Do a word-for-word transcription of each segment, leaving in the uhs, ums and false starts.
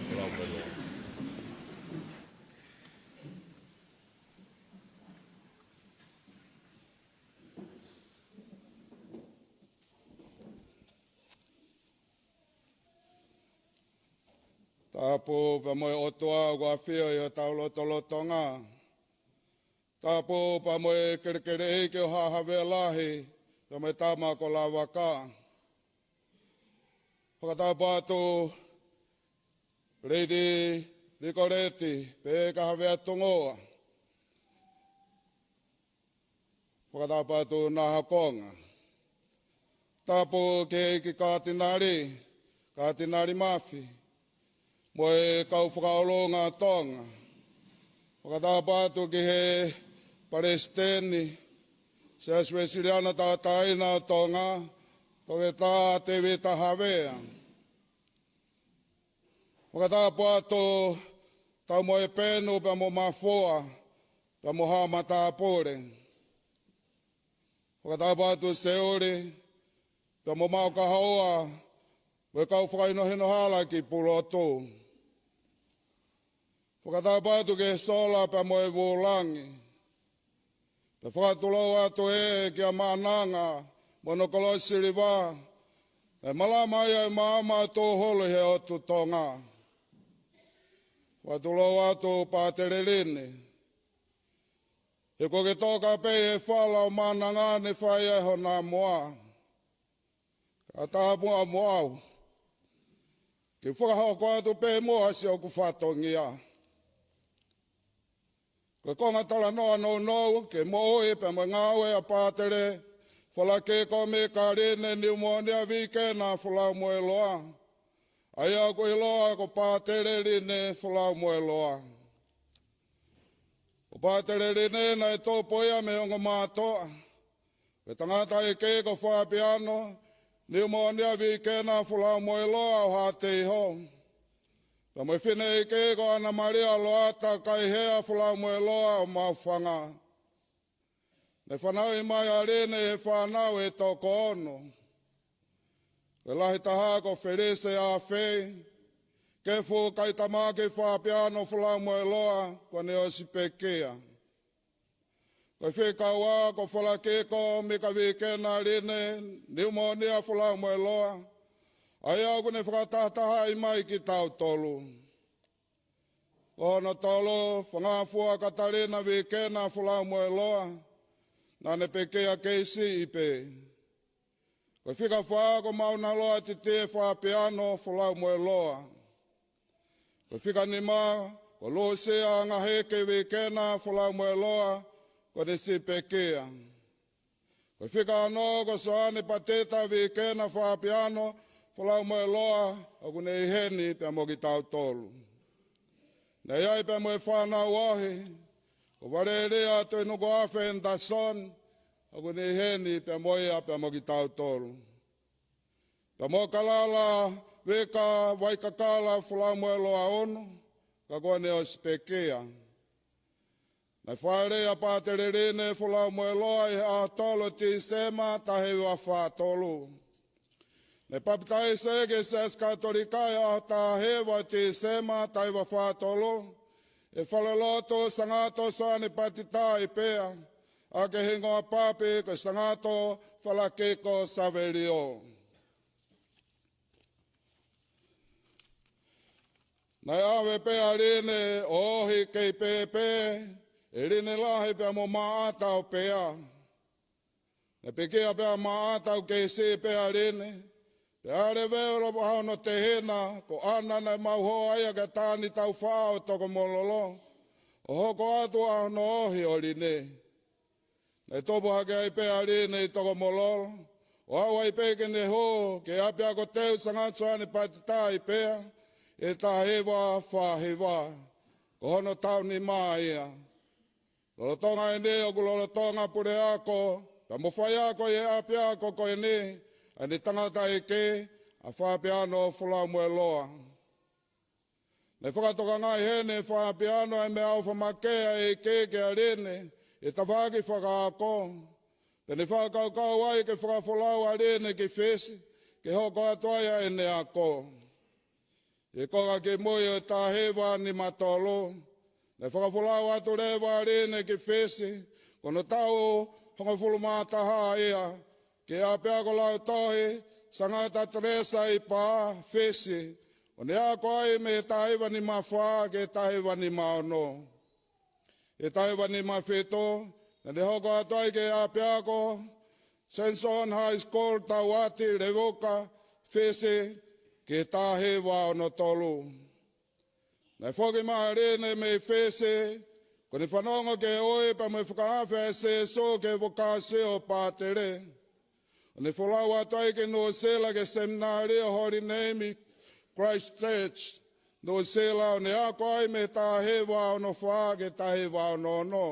Folau Moeloa. Tapu pea mo e ʻOtua ʻoku ʻafio ʻi hotau lotolotonga. Tapu pea mo e kelekele ʻeiki ʻo Haʻa Havea Lahi, pea mo e tama ko Lavaka. Fakatapu atu Lady Nikoleti, pea ka Havea Tungoa. Fakatapu atu Nahakonga. Tapu ki he ʻEiki Katinali, Katinali Mafi, mo e kau fakaʻolunga Tonga. Fakatapu atu ki he Palesiteni Siasi Uesiliana Tauʻatāina ʻo Tonga, Toketā Tēvita Havea. Fakatapu atu Taumoepenu pea mo Mafua, pea mo haʻa matāpule. Fakatapu atu Seuli, pea mo Maʻu Kahoua, mo e kau fakahinohino hala ki Pulotu. Fakatapu atu ki he sola pea mo e vūlangi. Pea fakatulou atu ē kia Maʻananga mo hono kolosi siliva, ʻe malama ia ʻi he maama tōholo he ʻotu Tonga. Fakatulou atu Pātele Line. He ko ke toka pē he fala ʻo Maʻananga ne fai ai hona moa. Ka tapu muʻa mo au ke fakahoko atu pē muʻa siʻoku fatongia. Ko e konga talanoa nounou ki he moʻui pea mo e ngāue ʻa Pātele Folakiko Mika Line Niumōnia Vikena Folau Moeloa, ʻa ia ʻoku ʻiloa ko Pātele Line Folau Moeloa. Ko Pātele Line naʻe tupu ia mei he ongo mātuʻa. Ko e tangataʻeiki ko Fapiano Niumōnia Vikena Folau Moeloa ʻo Haʻateiho, pea mo e fineʻeiki ko ʻAna Malia Loata Kaihea Folau Moeloa ʻo Maʻufanga. Ne fanauʻi mai ʻa Line ʻe he fānau ʻe toko ono. Ko e lahi taha ko Felise Afei, Kefu Kaitamaki Fapiano Folau Moeloa, kuo ne ʻosi pekia. Ko e fika ua ko Folakiko Mika Vikena Line Niumōnia Folau Moeloa, ʻa ia ʻoku ne fakatahatahaʻi mai kitautolu. Ko hono tolu, Fangafua Katalina Vikena Folau Moeloa, naʻa ne pekia kei siʻi pē. Ko e fika fā ko Maunaloa Titie Fapiano Folau Moeloa. Ko e fika nima ko Lusia Angaheke Vikena Folau Moeloa, kuo ne siʻi pekia. Ko e fika ono ko Soane Pateta Vikena Fapiano Folau Moeloa, ʻoku ne ʻi heni pea mo kitautolu. Naʻe ʻi ai pea mo e fānau ohi, ko Valelia Tuʻinukuafe Anderson, ʻoku ne ʻi heni pea mo ia pea mo kitautolu. Pea mo Kalala Veka Vaikakala Folau Moeloa Ono, ka kuo ne ʻosi pekia. Naʻe fāʻeleʻi ʻa Pātele Line Folau Moeloa ʻi he ʻaho tolu Tīsema taha hiva fā tolu. Naʻe papitaiso ia ki he Siasi Katolika ʻi he ʻaho taha hiva Tīsema taha hiva fā tolu, ʻi he falelotu Sangato Soane Patita ʻi Pea, ʻaki e hingoa papi ko Sangato Folakiko Savelio. Naʻe ʻave pē ʻa Line ʻo ohi kei pēpē ʻe Line Lahi pea mo Maʻata ʻo Pea. Naʻe pekia pē ʻa Maʻata ʻoku kei siʻi pē ʻa Line, pea levelo ʻa hono tehina ko ʻAna naʻe maʻu hoa ia kia Tani Taufaʻa ʻo Tokomololo, ʻo hoko atu ʻa hono ohi ʻo Line. Naʻe tupu hake ai pē ʻa Line ʻi Tokomololo, ʻo aʻu ai pē ke ne hū ki he ʻapiako teu Sangato Soane Patita ʻi Pea, ʻi he taha hiva fā hiva. Ko hono taʻu nima ia. Lolotonga eni ʻoku lolotonga puleako pea mo faiako ʻi he ʻapiako ko eni ʻa ʻene tangataʻeiki ʻa Fapiano Folau Moeloa. Naʻe fakatokangaʻi heni ʻe Fapiano ʻa e meʻaʻofa makehe ʻa e ʻEiki kia Line ʻi he tafaʻaki fakaako. Pea ne fakakaukau ai ke fakafolau ʻa Line ki Fisi, ke hoko atu ai ʻa ʻene ako. ʻI he konga kimui ʻo e taha hiva nima tolu, naʻe fakafolau atu leva ʻa Line ki Fisi, ko hono taʻu hongofulu mā taha ia, ki he ʻapiako lautohi Sangata Teresa ʻi Paʻa, Fisi, ʻo ne ako ai mei he taha hiva nima fā ki he taha hiva nima ono. ʻI he taha hiva nima fitu, naʻa ne hoko atu ai ki he ʻapiako Saint John High School, Tauati, Levuka, Fisi, ki he taha hiva ono tolu. Naʻe foki mai ʻa Line mei Fisi, ko ʻene fanongo ki he ui pea mo e fakaafe ʻa Sīsū ki he vokāsio pātele, ʻo ne folau atu ai ki Nuʻusila ki he seminalio Holy Name, Christchurch, Nuʻusila, ʻo ne ako ai mei he taha hiva ono fā ki he taha hiva ono ono.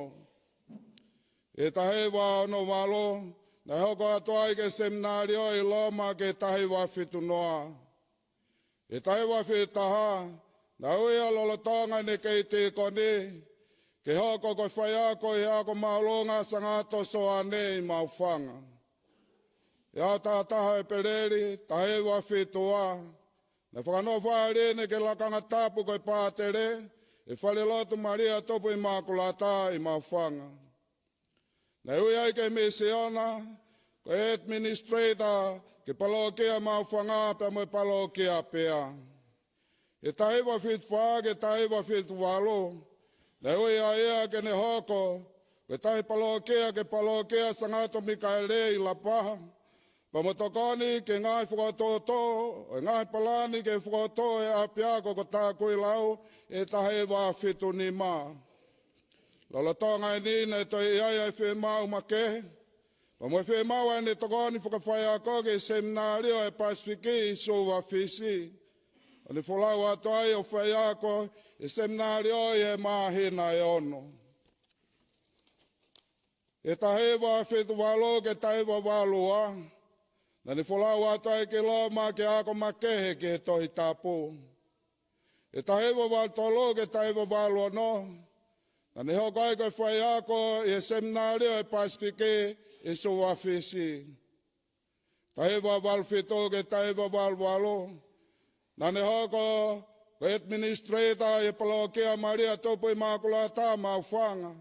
ʻI he taha hiva ono valu, naʻe hoko atu ai ki he seminalio ʻi Loma ki he taha hiva fitu noa. ʻI he taha hiva fitu taha, naʻe ui ia lolotonga ʻene kei tīkoni, ke hoko ko e faiako ʻi he Ako Māʻolunga Sangato Soane ʻi Maʻufanga. ʻI he ʻaho taha taha ʻo ʻEpeleli, taha hiva fitu ua, naʻe fakanofo ʻa Line ki he lakanga tapu ko e pātele, ʻi he falelotu Malia Tupu ʻImakulata ʻi Maʻufanga. Naʻe ui ai ki he misiona, ko e administrator ki he palokia Maʻufanga pea mo e palokia pea. ʻI he taha hiva fitu fā ki he taha hiva fitu valu, naʻe ui ai ia ke ne hoko ko e tahi palokia ki he palokia Sangato Mikaele ʻi Lapaha, pea mo tokoni ki he ngaahi fokotuʻutuʻu ʻo e ngaahi palani ki he fokotuʻu ʻo e ʻapiako ko Takuilau ʻi he taha hiva fitu nima. Lolotonga ʻeni naʻe toe ʻi ai ʻa e fiemaʻu makehe, pea mo e fiemaʻu ʻa ʻene tokoni fakafaiako ki he seminalio ʻa e Pasifiki ʻi Suva, Fisi, ʻo ne folau atu ai ʻo faiako ʻi he seminalio ʻi he māhina ʻe ono. ʻI he taha hiva fitu valu ki he taha hiva valu ua, naʻa ne folau atu ai ki Loma ke ako makehe ki he Tohi Tapu. ʻI he taha hiva valu tolu ki he taha hiva valu ono, naʻa ne hoko ai ko e faiako ʻi he seminalio ʻa e Pasifiki ʻi Suva, Fisi. Taha hiva valu fitu ki he taha hiva valu valu, naʻa ne hoko ko e administrator ʻi he palokia Malia Tupu ʻImakulata Maʻufanga,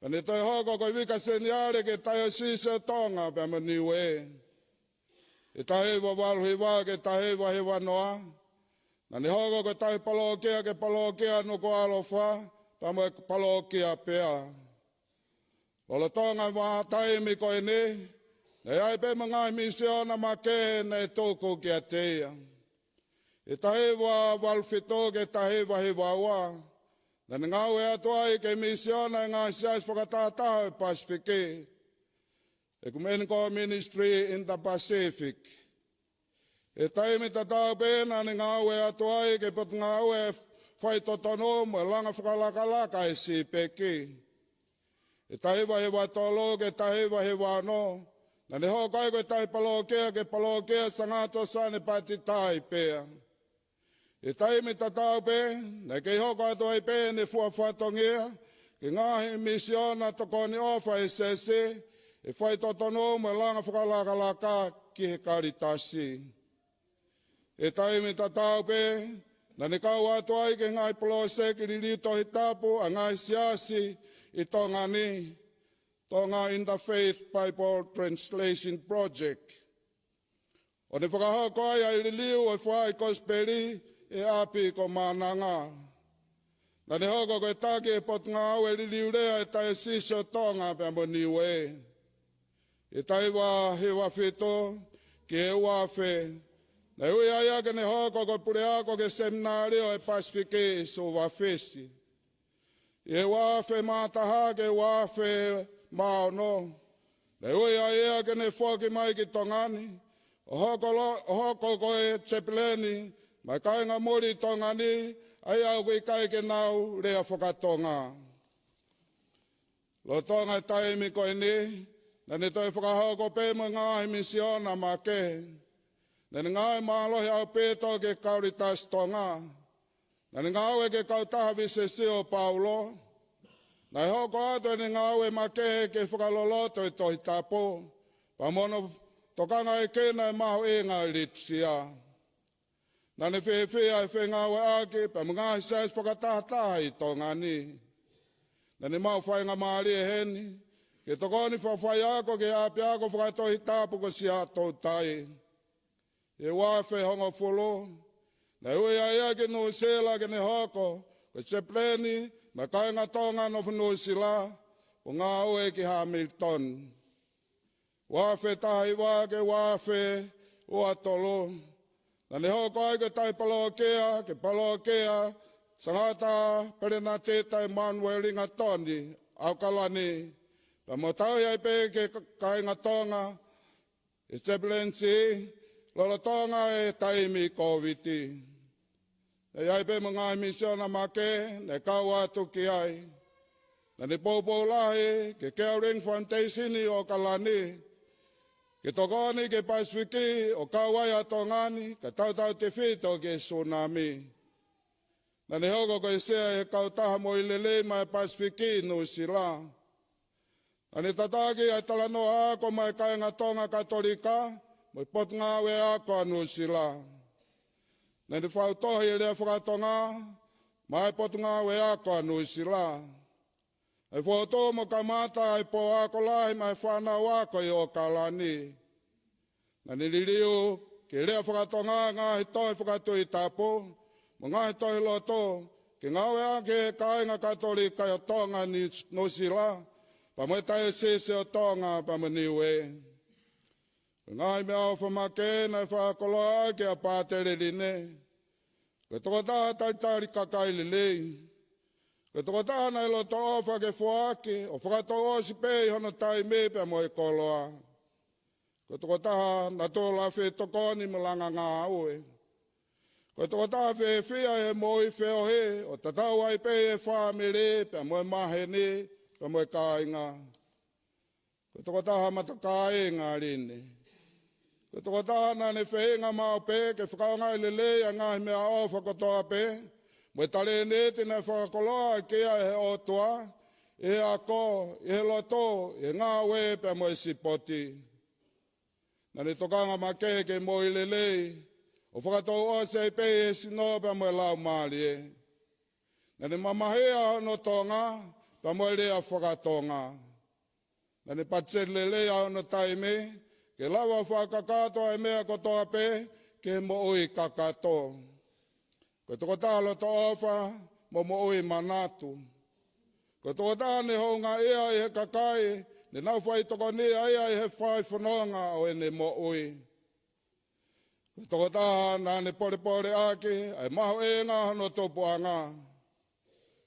pea ne toe hoko ko e vika seniale ki he Taiosisi ʻo Tonga pea mo Niue. ʻI he taha hiva valu hiva ki he taha hiva hiva noa, naʻa ne hoko ko e tahi palokia ki he palokia Nukuʻalofa pea mo e palokia pea. Lolotonga e vahaʻa taimi ko ʻeni, naʻe ʻi ai pē mo e ngaahi misiona makehe naʻe tuku kiate ia. ʻI he taha hiva valu fitu ki he taha hiva hiva ua, naʻa ne ngāue atu ai ki he misiona ʻa e ngaahi siasi fakatahataha ʻo e Pasifiki, Ecumenical Ministry in the Pacific. ʻI he taimi tatau pē naʻa ne ngāue atu ai ki he Potungāue Faitotonu mo e Langa Fakalakalaka ʻa e CPEC. ʻI he taha hiva hiva tolu ki he taha hiva hiva ono, naʻa ne hoko ai ko e tahi palokia ki he palokia Sangato Soane Patita ʻi Pea. ʻI he taimi tatau pē, naʻe kei hoko atu ai pē ʻene fua fatongia ki he ngaahi misiona tokoni ʻofa ʻa e Siasi, ʻi he faitotonu mo e langa fakalakalaka ki he Kalitasi. ʻI he taimi tatau pē, naʻa ne kau atu ai ki he ngaahi poloseki liliu Tohi Tapu ʻa e ngaahi siasi ʻi Tonga ni, Tonga Interfaith Bible Translation Project, ʻo ne fakahoko ai ʻa e liliu ʻo e foʻi Kosipeli ʻi he ʻapi ko Maʻananga. Naʻa ne hoko ko e taki ʻo e Potungāue Liliulea ʻa e Taiosisi ʻo Tonga pea mo Niue. ʻI he taha hiva hiva fitu ki he ua afe, naʻe ui ai ia ke ne hoko ko e puleako ki he Seminalio ʻa e Pasifiki ʻi Suva, Fisi. ʻI he ua afe mā taha ki he ua afe mā ono, naʻe ui ai ia ke ne foki mai ki Tonga ni ʻo hoko lo-, ʻo hoko ko e chapeleni maʻa e kāinga muli ʻi Tonga ni, ʻa ia ʻoku ʻikai ke nau lea faka-Tonga. Lolotonga e taimi ko eni, naʻa ne toe fakahoko pē mo e ngaahi misiona makehe. Naʻa ne ngāue mālohi ʻaupito ki he Kalitasi Tonga. Naʻa ne ngāue ki he Kautaha Vise Sio ʻo Paulo. Naʻe hoko atu ʻene ngāue makehe ki he fakaloloto ʻo e Tohi Tapu, pea mo hono tokangaekina ʻo e mahuʻinga ʻo e litisia. Naʻá ne fiefia he fengāueʻaki pea mo e ngaahi siasi fakatahataha ʻi Tonga ni. Naʻá ne maʻu faingamālie heni ke tokoni fakafaiako ki he ʻapiako fakatohitapu ko Siaʻatoutai. ʻI he ua afe hongofulu, naʻe ui ai ia ki Nuʻusila ke ne hoko ko e Sapeleni mo e Kāinga Tonga nofo Nuʻusila, ʻo ngāue ki Hamilton. Ua afe taha hiva ki he ua afe ua tolu, naʻá ne hoko ai ko e tauhi palōkia ki he palōkia Sangata Pelenateta ʻEmanueli Gatoni, ʻAokalani, pea mo e tauhi ai pē ki he kāinga Tonga ʻi he Chaplaincy lolotonga e taimi Kōviti. Naʻe ʻi ai pē mo e ngaahi misiona makehe naʻe kau atu ki ai. Naʻá ne poupou lahi ki he Caring Foundation ʻi ʻAokalani ke tokoni ki he Pasifiki, ʻo kau ai ʻa Tonga ni, kae tautautefito ki he sūnami. Naʻá ne hoko ko e sea ʻi he kautaha moʻui lelei maʻa e Pasifiki ʻi Nuʻusila. Naʻá ne tataki ʻa e talanoa ako maʻa e kāinga Tonga Katolika mo e Potungāue Ako ʻa Nuʻusila. Naʻá ne fautohi e lea faka-Tonga maʻa e Potungāue Ako ʻa Nuʻusila. Naʻe fokotuʻu mo kamata ʻa e pō ako lahi maʻa e fānau ako ʻi ʻAokalani. Naʻá ne liliu ki he lea faka-Tonga e ngaahi tohi fakatuʻi tapu mo e ngaahi tohi lotu ke ngāueʻaki ʻe he kāinga Katolika ʻo Tonga ʻi Nuʻusila, pea mo e Taiosisi ʻo Tonga pea mo Niue. Ko e ngaahi meʻaʻofa makehe naʻe fakakoloa ʻaki ʻa Pātele Line, ko e tokotaha talitali kakai lelei. Ko e tokotaha naʻe loto ʻofa ke foaki ʻo fakatouʻosi pē ʻi hono taimi pea mo e koloa. Ko e tokotaha naʻe tō lahi ʻi he tokoni mo e langa ngāue. Ko e tokotaha fiefia ʻi he moʻui feohi, ʻo tatau ai pē ʻi he fāmili pea mo e maheni pea mo e kāinga. Ko e tokotaha matakāinga ʻa Line. Ko e tokotaha naʻá ne feinga maʻu pē ke fakaʻaongaʻi lelei ʻa e ngaahi meʻaʻofa kotoa pē mo e talēniti naʻe fakakoloa ki ai ʻe he ʻOtua, ʻi he ako, ʻi he lotu, ʻi he ngāue pea mo e sipoti. Naʻá ne tokanga makehe ki he moʻui lelei, ʻo fakatouʻosi ai pē ʻi he sino pea mo e laumālie. Naʻá ne mamahia hono Tonga pea mo e lea faka-Tonga. Naʻá ne patiseti lelei ʻa hono taimi ke lava ʻo fakakakato ʻa e meʻa kotoa pē ki he moʻui kakato. Ko e tokotaha loto ʻofa mo moʻui manatu. Ko e tokotaha ne houngaʻia ʻi he kakai ne nau faitokoni ai ʻi he fai fononga ʻo ʻene moʻui. Ko e tokotaha naʻá ne polepole ʻaki ʻa e mahuʻinga hono tupuʻanga.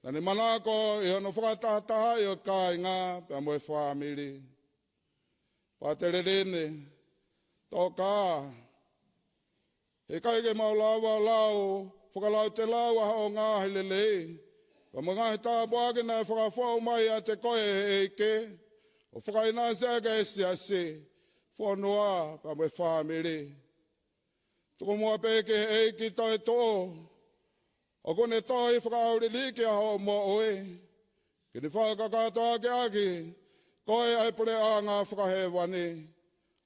Naʻá ne manako ʻi hono fakatahatahaʻi ʻo e kāinga pea mo e fāmili. Pātele Line, tokā, heʻikai ke mau lava ʻo lau fakalautelau ʻa hoʻo ngaahi lelei pea mo e ngaahi tāpuaki naʻe fakafoʻou mai ʻiate koe ʻe he ʻEiki, ʻo fakaʻinasi ʻaki ʻa e siasi, fonua pea mo e fāmili. Tuku muʻa pē ki he ʻEiki toetuʻu, ʻoku ne tohi fakaʻauliliki ʻa hoʻo moʻui, ke ne fakakakato ʻaki ʻaki koe ʻa e puleʻanga fakahēvani,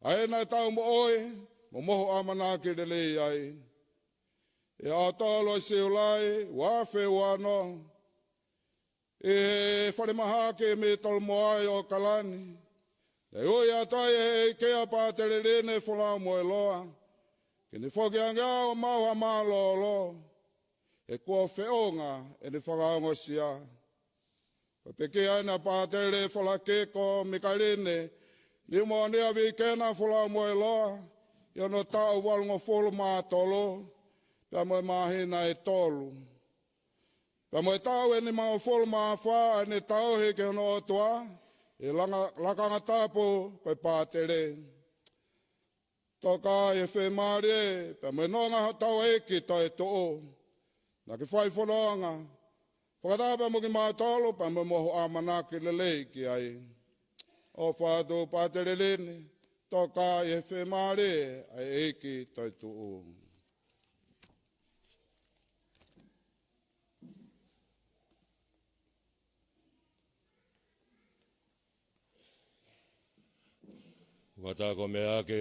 ʻa ia naʻa tau moʻui mo mohu ʻamanaki lelei ai. ʻI he ʻaho tolu ʻo Siulai, ua afe ua ono, ʻi he falemahaki ʻi Mitolomoai ʻAokalani, naʻe ui atu ai ʻe he ʻEiki ʻa Pātele Line Folau Moeloa ke ne foki ange ʻo maʻu ha mālōlō, he kuo feʻunga ʻene fakaongosia. Ko e pekia ʻena ʻa Pātele Falakiko Mikaeline Niumonia Vikena Folau Moeloa, ʻi hono taʻu valungofulu mā tolu, pea mo e māhina ʻe tolu, pea mo e taʻu ʻe nimangofulu mā fā ʻa ʻene tauhi ki hono ʻOtua ʻi he langa-, lakanga tapu ko e pātele. Tokā ʻi he fiemālie pea mo e nonga hotau ʻEiki toetuʻu, naʻá ke fai fononga fakataha pea mo kimautolu pea mo e mohu ʻamanaki lelei ki ai. ʻOfa atu Pātele Line, tokā ʻi he fiemālie ʻa e ʻEiki toetuʻu. Fakataha ko e meʻa ke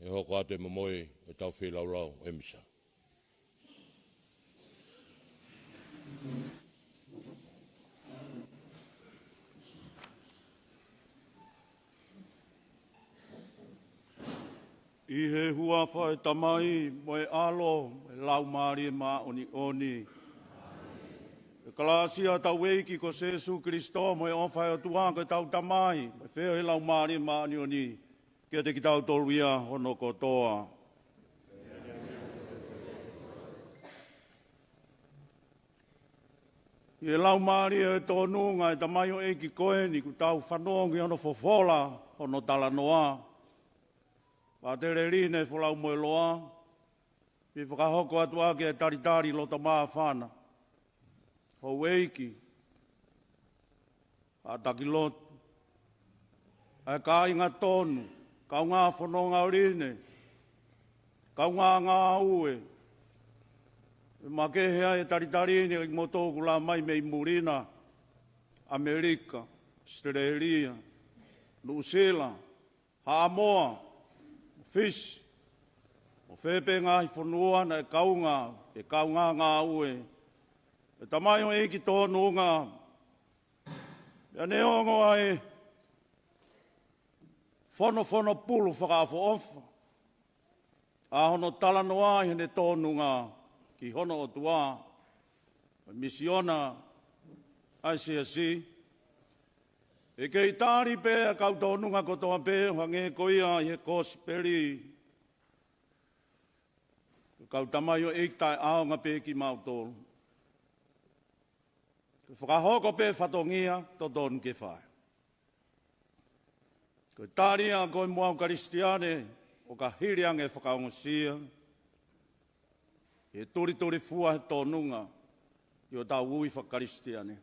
hoko atu e momoi ʻetau feilaulau ʻo e misa. ʻI he huafa ʻo e Tamai, mo e ʻAlo, mo e Laumālie Māʻoniʻoni. ʻE kalāsia ʻa hotau ʻEiki ko Sīsū Kalaisi, mo e ʻofa ʻa e ʻOtua ko hotau Tamai, mo e feohi ʻa e Laumālie Māʻoniʻoni, kiate kitautolu ia hono kotoa. ʻI he laumālie ʻo e tōnunga ʻo e tamaioʻeiki ko eni kuo tau fanongo ki hono fofola hono talanoa. Pātele Line Folaumōeloa, pea fakahoko atu ʻaki e talitali loto māfana. Houʻeiki Haʻatakilotu, ʻa e kāinga tonu, kaungā fononga ʻo Line, kaungā ngāue, ʻe makehe ai e talitali ni ʻa kimoutolu kuo lava mai mei muli na, ʻAmelika, ʻAositelēlia, Nuʻusila, Haʻamoa, Fisi, mo fē pē ngaahi fonua naʻe kaunga, ʻe kaungā ngāue ʻa e tamaioʻeiki tōnunga, pea neongo ʻa e fonofono pulu fakaʻofoʻofa ʻa hono talanoa ʻi heʻene tōnunga ki hono ʻOtua, misiona ʻa e Siasi, ʻe kei tali pē ʻa e kau tōnunga kotoa pē ʻo hangē ko ia ʻi he Kosipeli ʻo e kau tamaioʻeiki taʻeʻaonga pē kimautolu. Ko e fakahoko pē fatongia totonu ke fai. Ko e tali ia ko e muʻa ʻo e Kalisitiane ʻo ka hili ange ʻa e fakaongosia, ʻe tulitulifua he tōnunga ʻi hotau ui faka-Kalisitiane.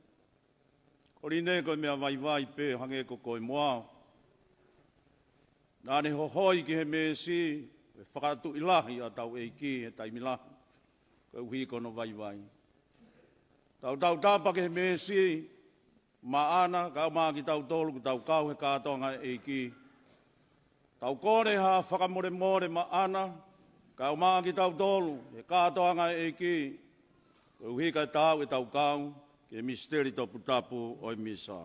Ko Line ko e meʻa vaivai pē ʻo hangē ko koe mo au. Naʻa ne hohoi ki he meesi, ʻe fakatuʻi lahi ʻa hotau ʻEiki he taimi lahi, koeʻuhi ko hono vaivai. Tau tautapa ki he meesi maʻana, kae ʻumaʻā kitautolu kuo tau kau he kātoanga ʻa e ʻEiki. Tau kole ha fakamolemole maʻana, kae ʻumaʻā kitautolu he kātoanga ʻa e ʻEiki, koeʻuhi kae taau ʻetau kau ki he misiteli toputapu ʻo e Misa.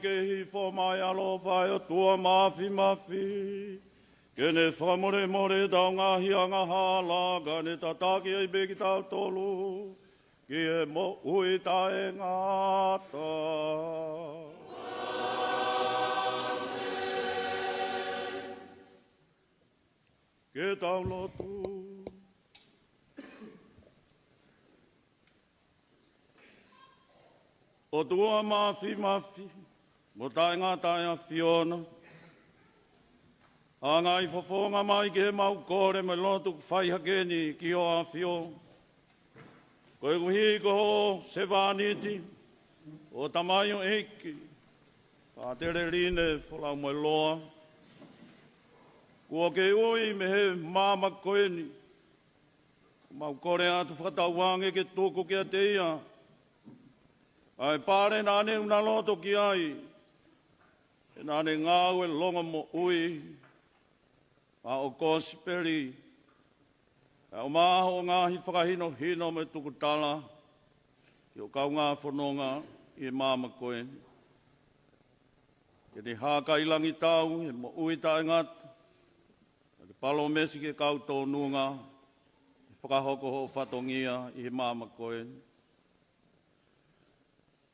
ke hifo mai ʻa e ʻaloʻofa ʻo e ʻOtua Māfimafi, ke ne fakamolemole ʻetau ngaahi angahala, ka ne tataki ai pē kitautolu ki he moʻui taʻengata. Ke tau lotu. ʻOtua Māfimafi, mo taʻengata ʻa e ʻAfiona, hanga ʻo fofonga mai ki heʻemau kole mo e lotu ʻoku fai hake ni ki hoʻo ʻAfio. Koeʻuhi ko hoʻo sevāniti, ʻo tamaioʻeiki, Fātele Line Folaumoeloa, kuo ke ui mei he maama ko eni, mau kole atu fakatauange ke tuku kiate ia ʻa e pale naʻa ne ʻunaloto ki ai, he naʻa ne ngāue longomoʻui ʻa e kosipeli, ʻa e ʻomai hoʻo ngaahi fakahinohino mo e tukutala ki hoʻo kaungā fononga ʻi he maama ko eni. Ke ne hākailangitau he moʻui taʻengata, ke palōmesi ki he kau tōnunga, ke fakahoko hoʻo fatongia ʻi he maama ko eni.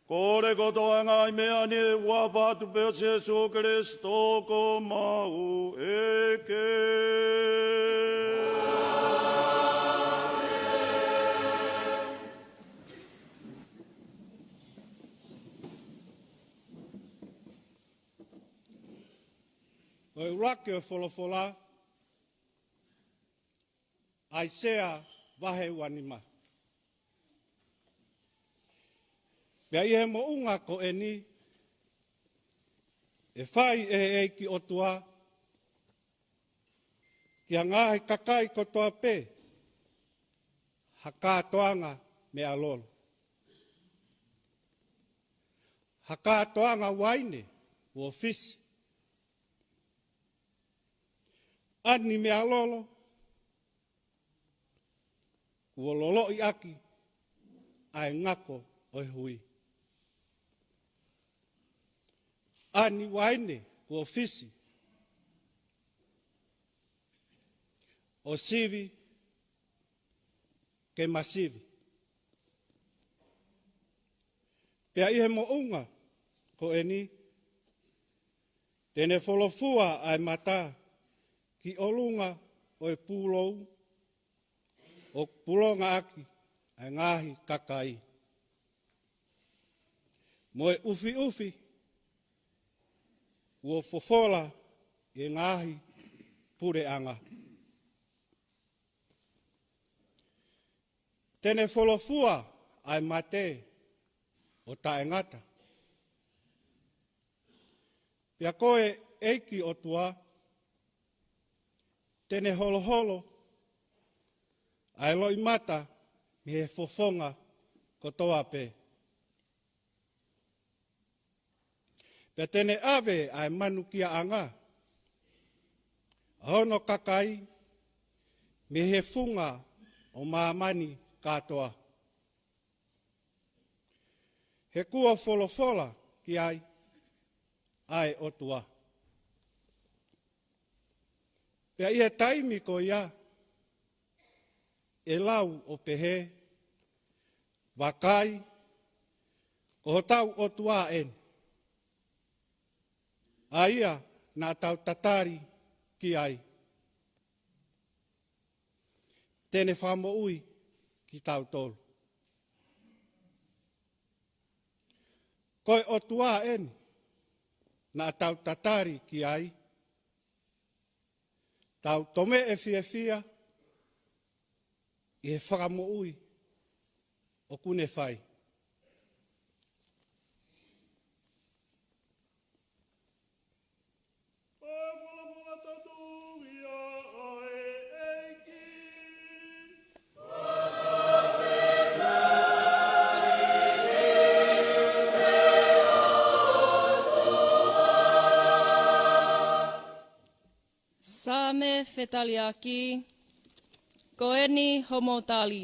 Kole kotoa e ngaahi meʻa ni ʻi he huafa atu pē ʻo Sēsū Kalaisi ko homau ʻEiki. Ko e ʻuluaki ʻo e folofola, ʻAisea vahe uanima. Pea ʻi he moʻunga ko eni, ʻe fai ʻe he ʻEiki ʻOtua ki he ngaahi kakai kotoa pē ha kātoanga meʻalolo, ha kātoanga uaine kuo fisi, ʻa e meʻalolo kuo loloʻi ʻaki ʻa e ngako ʻo e hui, ʻa e uaine kuo fisi, ʻo sivi ke masivi. Pea ʻi he moʻunga ko eni, te ne folofua ʻa e mata ki ʻolunga ʻo e pūlou ʻoku pulonga ʻaki ʻa e ngaahi kakai, mo e ʻufiʻufi kuo fofola ʻi he ngaahi puleʻanga. Te ne folofua ʻa e mate ʻo taʻengata. Pea ko e ʻEiki ʻOtua, te ne holoholo ʻa e loʻimata mei he fofonga kotoa pē. Pea te ne ʻave ʻa e manukiaʻanga ʻa hono kakai mei he funga ʻo māmani kātoa. He kuo folofola ki ai ʻa e ʻOtua. Pea ʻi he taimi ko ia, ʻe lau ʻo pehē, Vakai, ko hotau ʻOtua eni, ʻa ia naʻa tau tatali ki ai. Te ne fakamoʻui kitautolu. Ko e ʻOtua eni naʻa tau tatali ki ai, tau tomeʻe fiefia ʻi he fakamoʻui ʻoku ne fai. Ko e folofola totonu ia ʻa e ʻEiki. Saame Fetaliaki, ko eni hoʻomou tali.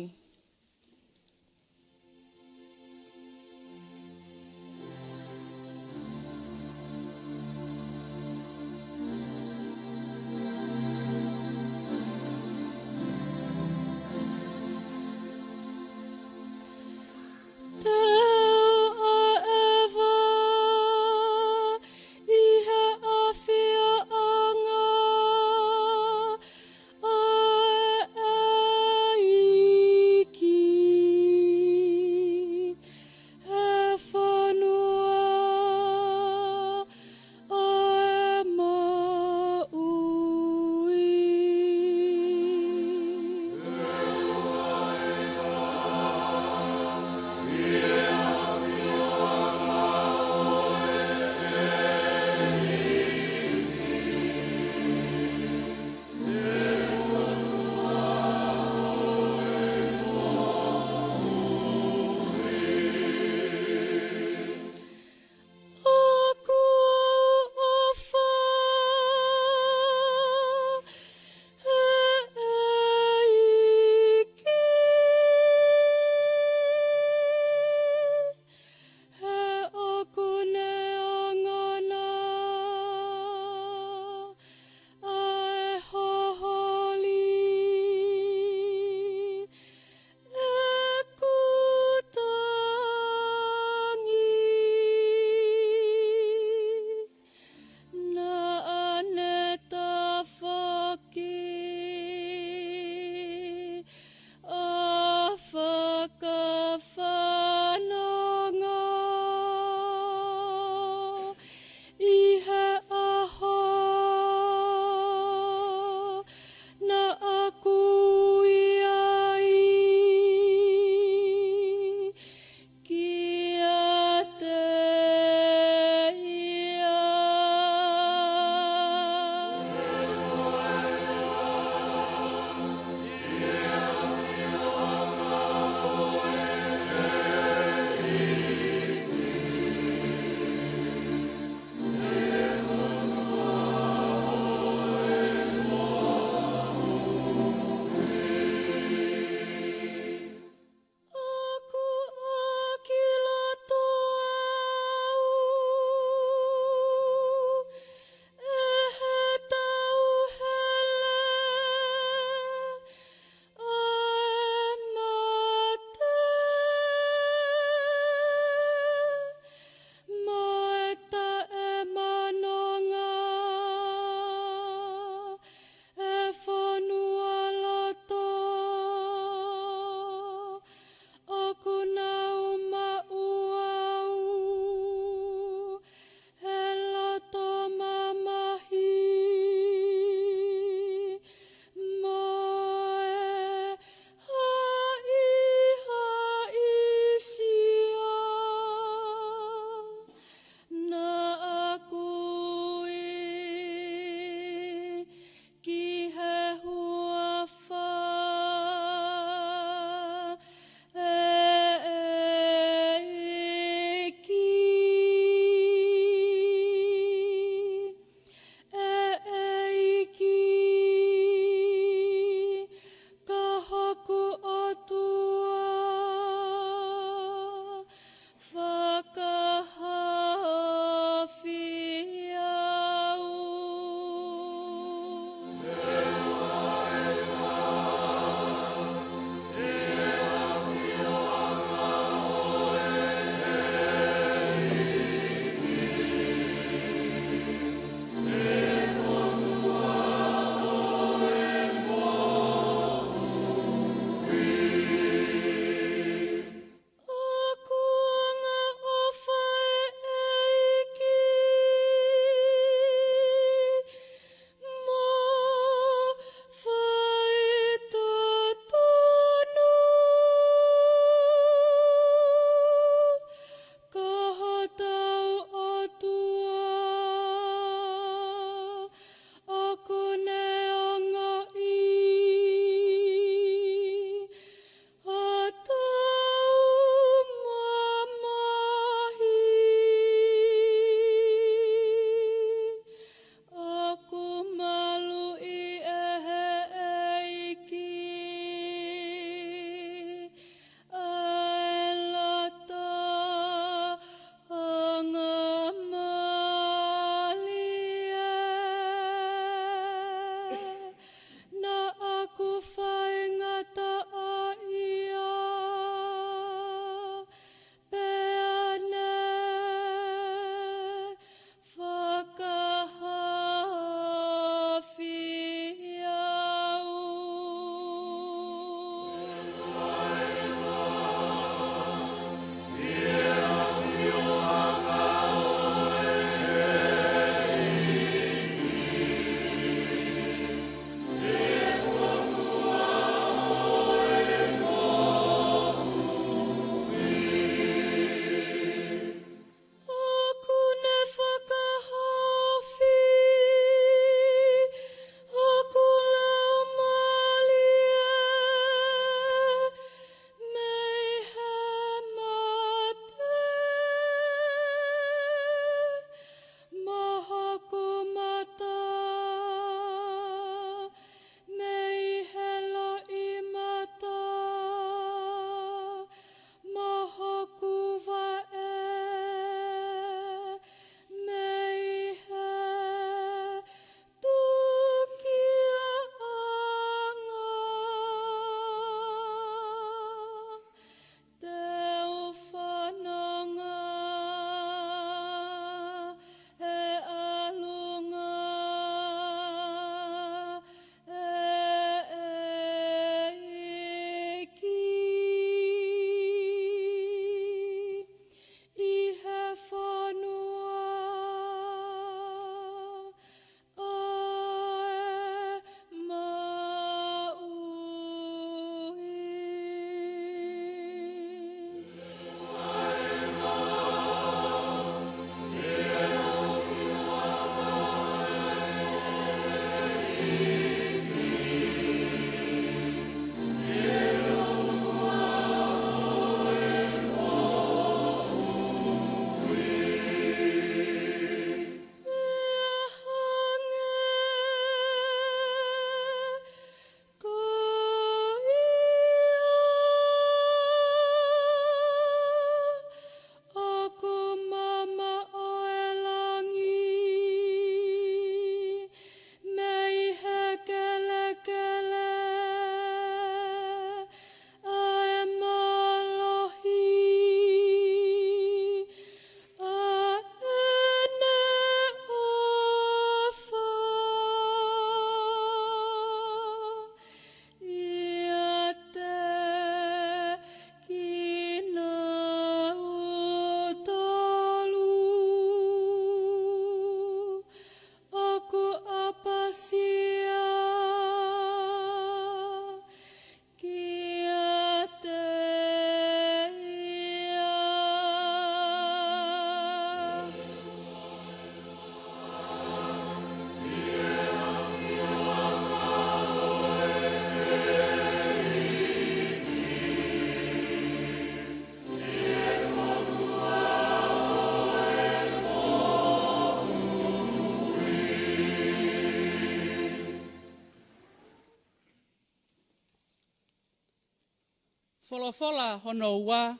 Folofola hono ua,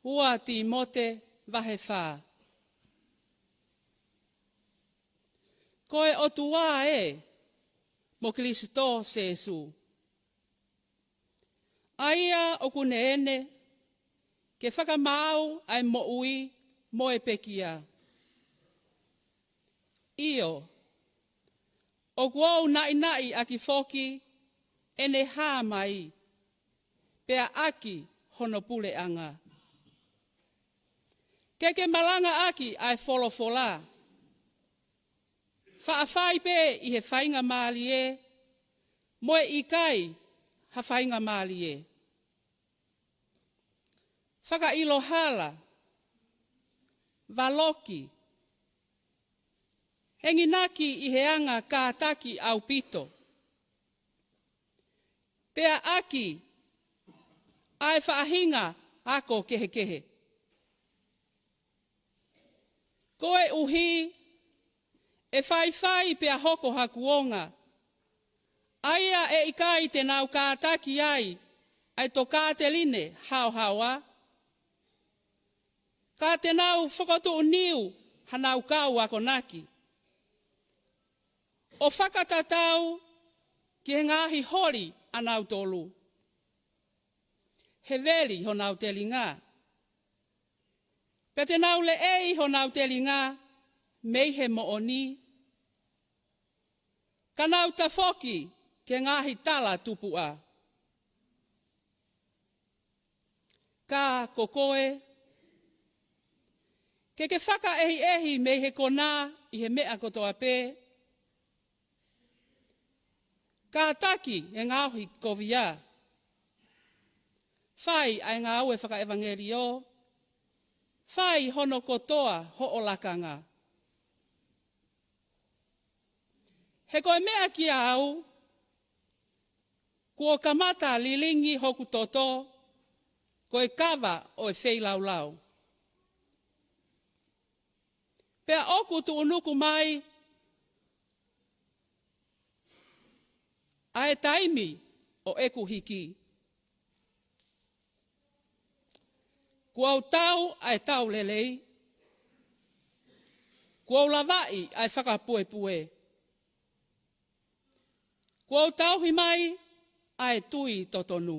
ua Tīmote vahe fā. Ko e ʻOtua ē mo Kilisitō Sēsū, ʻa ia ʻoku ne ʻene ke fakamaau ʻa e moʻui mo e pekia. ʻIo, ʻoku ou naʻinaʻi ʻaki foki ʻene hā mai, pea ʻaki hono puleʻanga. Ke ke malanga ʻaki ʻa e folofola, faʻa fai pē ʻi he faingamālie mo e ʻikai ha faingamālie. Fakaʻilo hala, valoki, enginaki ʻi he anga kātaki ʻaupito, pea ʻaki ʻa e faʻahinga ako kehekehe. Koeʻuhi ʻe faifai pea hoko ha kuonga, ʻa ia ʻe ʻikai te nau kātaki ai ʻa e tokāteline haohaoa, ka te nau fokotuʻu niu hanau kau akonaki, ʻo fakatatau ki he ngaahi holi ʻanautolu, he veli honau telinga, pea te nau leʻei honau telinga mei he moʻoni, ka nau tafoki ki he ngaahi tala tupuʻa. Ka ko koe, ke ke fakaʻehiʻehi mei he konā ʻi he meʻa kotoa pē, kātaki e ngaohi kovia, fai ʻa e ngāue fakaʻevangeliō, fai hono kotoa hoʻo lakanga. He ko e meʻa kiate au, kuo kamata lilingi hoku toto ko e kava ʻo e feilaulau, pea ʻoku tuʻunuku mai ʻa e taimi ʻo ʻeku hiki. Kuo u tau ʻa e tau lelei, kuo u lavaʻi ʻa e fakapuepue, kuo u tauhi mai ʻa e tui totonu.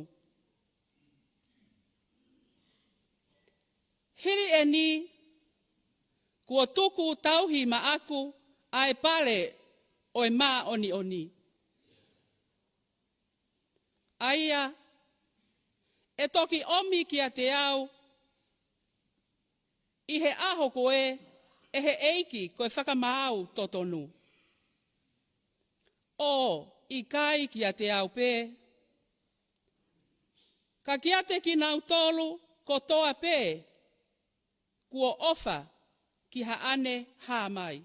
Hili ʻeni, kuo tuku tauhi maʻaku ʻa e pale ʻo e māʻoniʻoni, ʻa ia ʻe toki ʻomi kiate au ʻi he ʻaho ko ē ʻe he ʻEiki ko e fakamaau totonu. ʻO ʻikai kiate au pē, ka kiate kinautolu kotoa pē kuo ʻofa ki haʻane hā mai.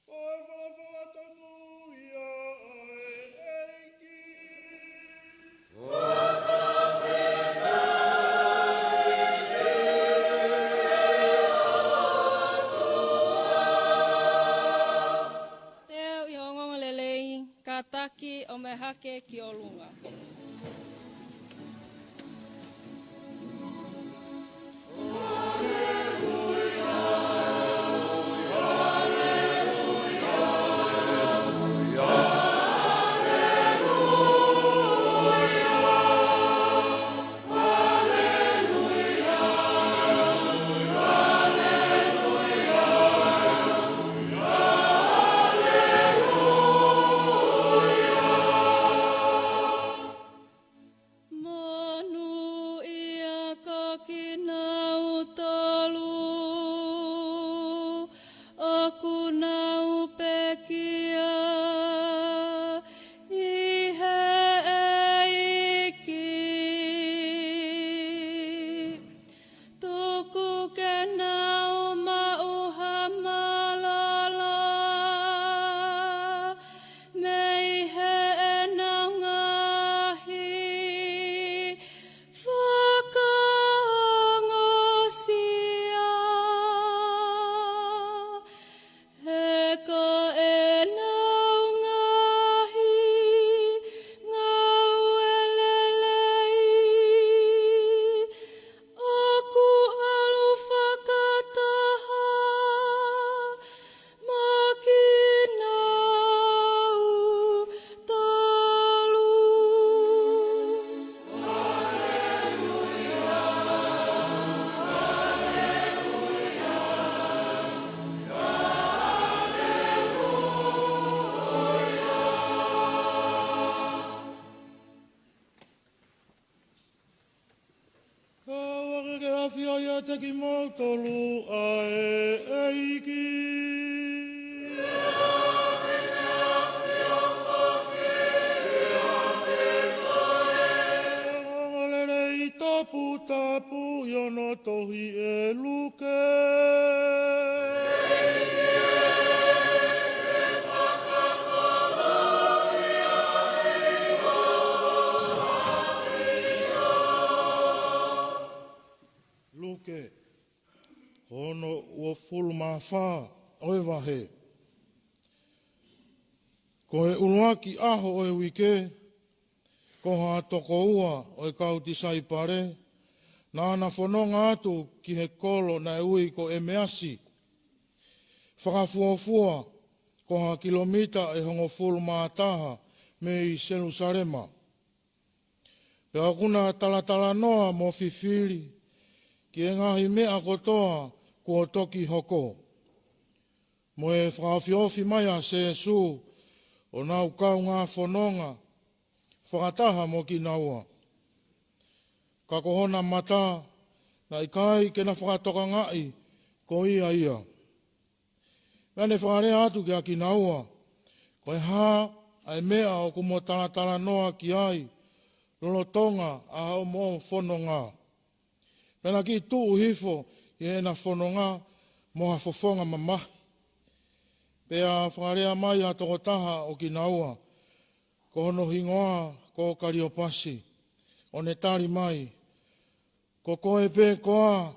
Ko e folofola tonu ia ʻa e ʻEiki. Teu ʻi he ongoongolelei, kātaki ʻo mehake ki ʻolunga. Kimoutolu ʻa e ʻEiki. Lelei toputapu ʻi hono tohi ʻe Luke. Luke, ko hono uofulu mā fā ʻo e vahe. Ko e ʻuluaki ʻaho ʻo e uike, ko ha toko ua ʻo e kau tisaipale naʻa na fononga atu ki he kolo naʻe ui ko ʻEmeasi, fakafuofua ko ha kilomita ʻe hongofulu mā taha mei Selusalema. Pea ʻoku na talatalanoa mo fifili ki he ngaahi meʻa kotoa kuo toki hoko, mo e fakaofiofi mai ʻa Sēsū ʻo nau kaungā fononga fakataha mo kinaua. Ka ko hona mata, naʻe ʻikai ke na fakatokangaʻi ko ia ia. Naʻa ne fakalea atu kiate kinaua, ko e hā ʻa e meʻa ʻoku mo talatalanoa ki ai lolotonga ʻa hoʻomo fononga? Pea na kiʻi tuʻu hifo ʻi heʻena fononga mo ha fofonga mamahi. Pea fakalea mai ha tokotaha ʻo kinaua, ko hono hingoa ko Kaliopasi, ʻo ne tali mai, Ko koe pē koā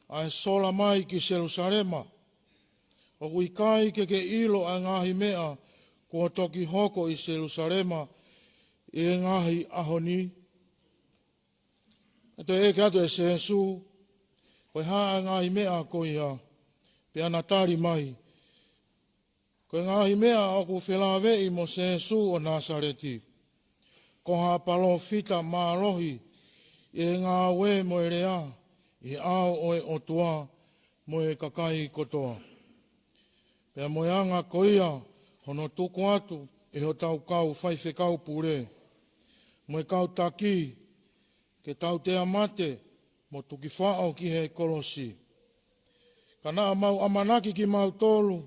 ʻa e sola mai ki Selusalema? ʻOku ʻikai ke ke ʻilo ʻa e ngaahi meʻa kuo toki hoko ʻi Selusalema ʻi he ngaahi ʻaho ni? Pea toe ʻeke atu ʻe Sēsū, ko e hā ʻa e ngaahi meʻa ko ia? Pea na tali mai, ko e ngaahi meʻa ʻoku felāveʻi mo Sēsū ʻo Nāsaleti, ko ha palōfita mālohi ʻi he ngāue mo e lea ʻi he ʻao ʻo e ʻOtua mo e kakai kotoa. Pea mo e anga ko ia hono tuku atu ʻe hotau kau faifekau pule mo e kau taki ke tautea mate mo tuki faʻo ki he kolosi. Ka naʻa mau ʻamanaki kimautolu,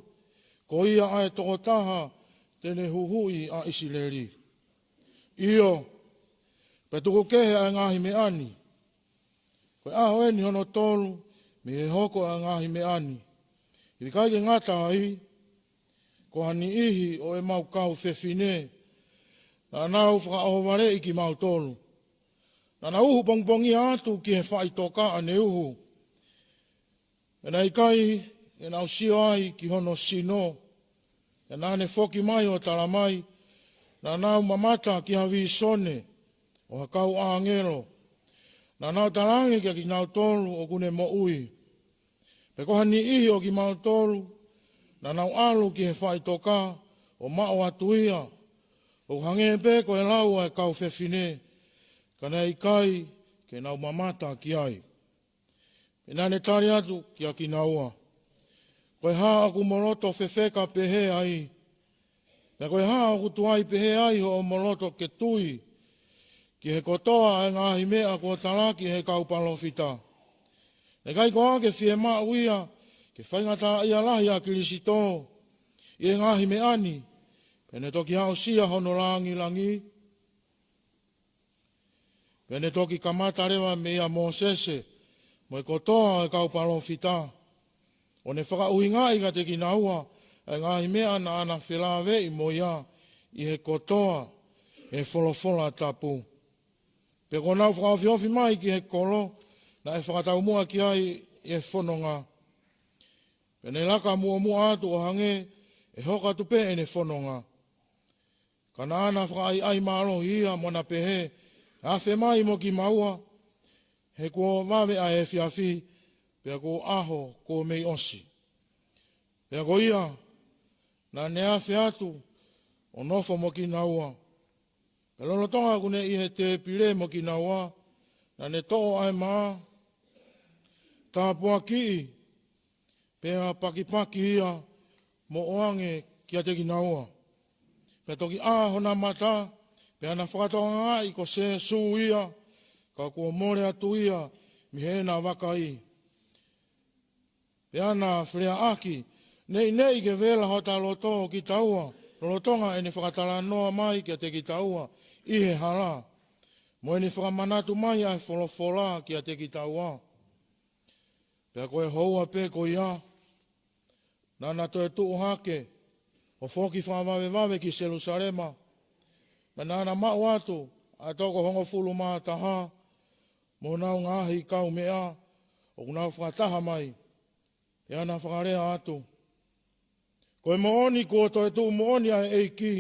ko ia ʻa e tokotaha te ne huhuʻi ʻa ʻIsileli. ʻIo, pea tuku kehe ʻa e ngaahi meʻa ni. Ko e ʻaho eni hono tolu mei he hoko ʻa e ngaahi meʻa ni. ʻIkai ke ngata ai, ko ha niʻihi ʻo ʻemau kau fefine naʻa nau fakaʻohovaleʻi kimautolu. Naʻa nau uhu pongipongia atu ki he faʻitoka ʻa ne uhu. Pea naʻe ʻikai ke nau sio ai ki hono sino. Pea naʻa ne foki mai ʻo tala mai, naʻa nau mamata ki ha vīsone ʻo ha kau ʻāngelo. Naʻa nau talaange kiate kinautolu ʻoku ne moʻui. Pea ko ha niʻihi ʻo kimautolu naʻa nau ʻalu ki he faʻitoka ʻo maʻu atu ia, ʻo hangē pē ko e lau ʻa e kau fefine, ka naʻe ʻikai ke nau mamata ki ai. Pea naʻa ne tali atu kiate kinaua, ko e hā ʻoku mo loto fefeka pehē ai? Pea ko e hā ʻoku tuai pehē ai hoʻomo loto ke tui ki he kotoa ʻa e ngaahi meʻa kuo talaki ʻe he kau palōfita? Naʻe ʻikai koā ke fiemaʻu ia ke faingataʻaʻia lahi ʻa Kilisito ʻi he ngaahi meʻa ni, pea ne toki aʻusia hono langilangi? Pea ne toki kamata leva meia Mōsese mo e kotoa ʻo e kau palōfita, ʻo ne fakaʻuhingaʻi kiate kinaua ʻa e ngaahi meʻa naʻa na felāveʻi mo ia ʻi he kotoa ʻo e folofola tapu. Pea kuo nau fakaofiofi mai ki he kolo naʻe fakataumuʻa ki ai ʻi he fononga. Pea ne laka muʻomuʻa atu ʻo hangē ʻe hoko atu pē ʻene fononga. Ka naʻa na fakaʻaiʻai mālohi ia mo na pehē, afe mai mo kimaua, he kuo vave ʻa e efiafi, pea ko e ʻaho kuo mei ʻosi. Pea ko ia, naʻa ne afe atu ʻo nofo mo kinaua. Pea lolotonga ʻoku ne ʻi he tēpile mo kinaua, naʻa ne toʻo ʻa e mā, tāpuakiʻi, pea pakipaki ia mo ʻoange kiate kinaua. Pea toki ʻā hona mata, pea na fakatokangaʻi ko Sēsū ia, ka kuo mole atu ia mei heʻena vakai. Pea na feleaʻaki, neʻineʻi ke vela hota loto kitaua, lolotonga ʻene fakatalanoa mai kiate kitaua ʻi he hala, mo ʻene fakamanatu mai ʻa e folofola kiate kitaua. Pea ko e houa pē ko ia, naʻa na toe tuʻu hake, ʻo foki fakavavevave ki Selusalema. Pea naʻa na maʻu atu ʻa e toko hongofulu mā taha, mo honau ngaahi kaumeʻa, ʻoku nau fakataha mai. Pea na fakalea atu, ko e moʻoni kuo toe tuʻu moʻoni ʻa e ʻEiki,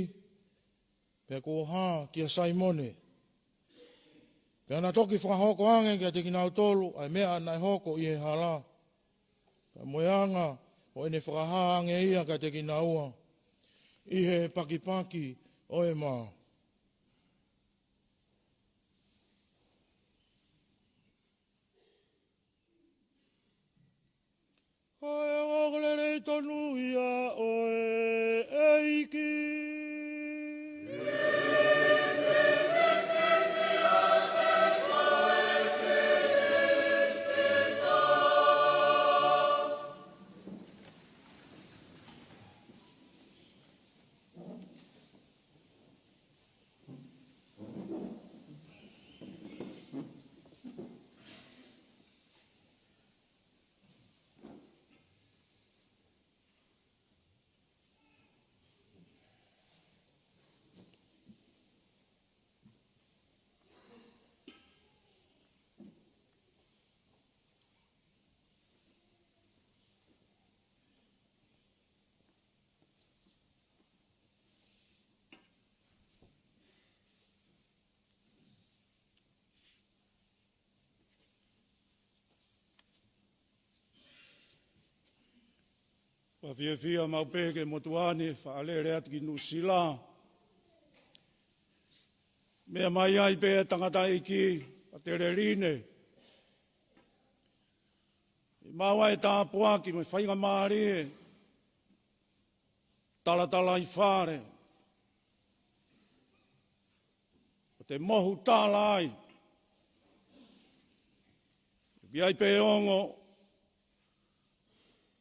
pea kuo hā kia Saimone. Pea na toki fakahoko ange kiate kinautolu ʻa e meʻa naʻe hoko ʻi he hala, pea mo e anga ʻo ʻene fakahā ange ia kiate kinaua ʻi he pakipaki ʻo e mā. Ko e ongoongolelei tonu ia ʻo e ʻEiki. Ua fiefia mau pē ke motuʻa ni fakalele atu ki Nuʻusila. Meʻa mai ai pē tangataʻeiki, Patele Line. ʻI mau ai tāpuaki mo e faingamālie, talatalaifale, ʻo te mohu tala ai. Ki ai pē ongo,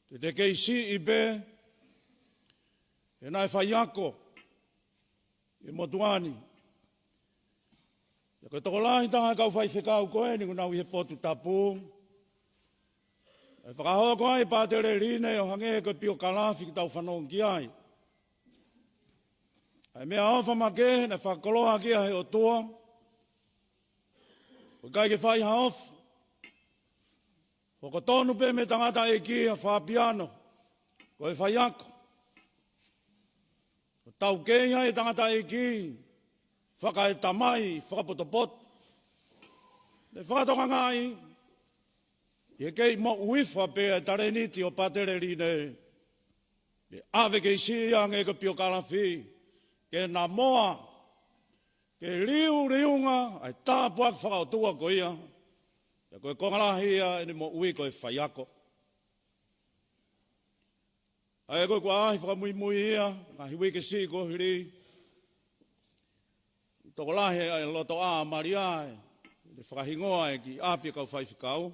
te te kei siʻi pē, he naʻe faiako ʻi he motuʻa ni. Pea ko e tokolahi taha e kau faifekau ko eni kuo nau ʻi he potu tapu, ʻe fakahoko ai Patele Line ʻo hangē ko e piokalafi ke tau fanongo ki ai. ʻA e meʻaʻofa makehe naʻe fakakoloa ki ai ʻe he ʻOtua, ʻoku ʻikai ke fai ha ʻofa. Hoko tonu pē mei he tangataʻeiki ʻa Fapiano, ko e faiako. ʻO taukei ai e tangataʻeiki, fakaetamai, fakapotopoto. Naʻe fakatokangaʻi, ʻi he kei moʻui fa pē ʻa e talēniti ʻo Patele Line, ʻe ʻave kei siʻi ange ko e piokalafi, ke namoa, ke liuliunga ʻa e tāpuaki fakaʻotua ko ia. Pea ko e konga lahi ia ʻene moʻui ko e faiako. ʻA ia ko e kuo ʻaʻahi fakamuimui ia, ngaahi uike siʻi kuo hili, tokolahi ʻa e lotoʻā ʻa Malia, ʻene fakahingoa e kiʻi ʻapi e kau faifekau.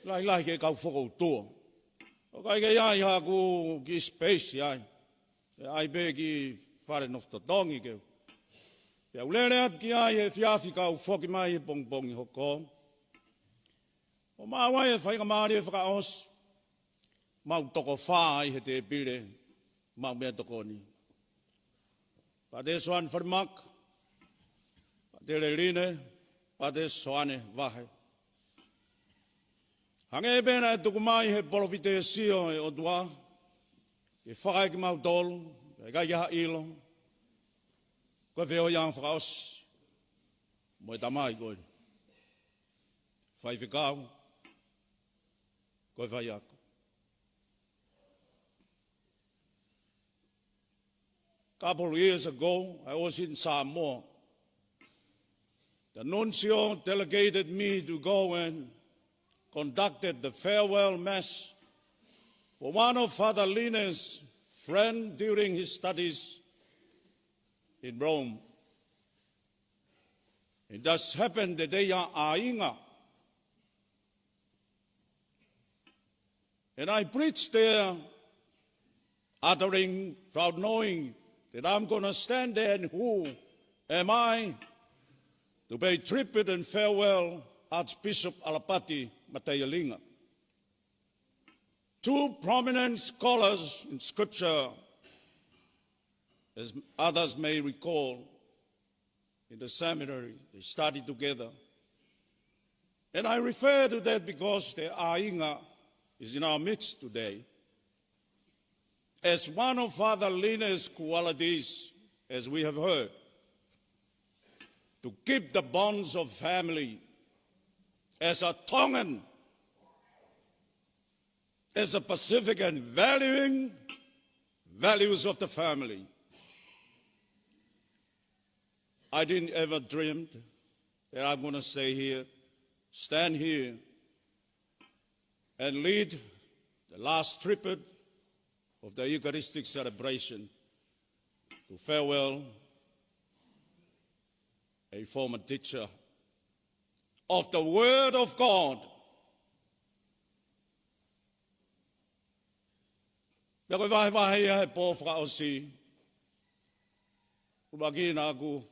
Lahilahi ke kau fokoutua. ʻOku ʻikai ke ʻi ai haku kiʻi space ai. ʻE ʻi ai pē kiʻi fale nofo totongi ke. Pea u lele atu ki ai he efiafi kae foki mai he pongipongi hoko. ʻO maʻu ai e faingamālie fakaʻosi. Mau toko fā ai he tēpile, mau meʻatokoni. Pātele Soane Falemaka, Pātele Line, Pātele Soane Vahe. Hangē pē naʻe tuku mai he polofitesio ʻa e ʻOtua, ke fakaʻeke mautolu, ʻikai ke ha ʻilo, ko e feohiʻanga fakaʻosi, mo e tamai ko eni. Faifekau, ko e faiako. Couple years ago, I was in Samoa. The nuncio delegated me to go and conducted the farewell mass for one of Father Line's friend during his studies in Rome. It just happened that they are ʻāinga. And I preach there, uttering, proud knowing that I'm gonna stand there and who am I to pay tribute and farewell Archbishop ʻAlapati Mataialinga. Two prominent scholars in scripture, as others may recall, in the seminary. They studied together. And I refer to that because their ʻāinga is in our midst today. As one of Father Line's qualities, as we have heard, to keep the bonds of family, as a Tongan, as a Pacifican, valuing values of the family. I didn't ever dream that I'm gonna stay here, stand here, and lead the last tribute of the Eucharistic celebration to farewell a former teacher of the Word of God. Pea ko e vahevahe ia he pō fakaʻosi, ʻuluaki naʻa ku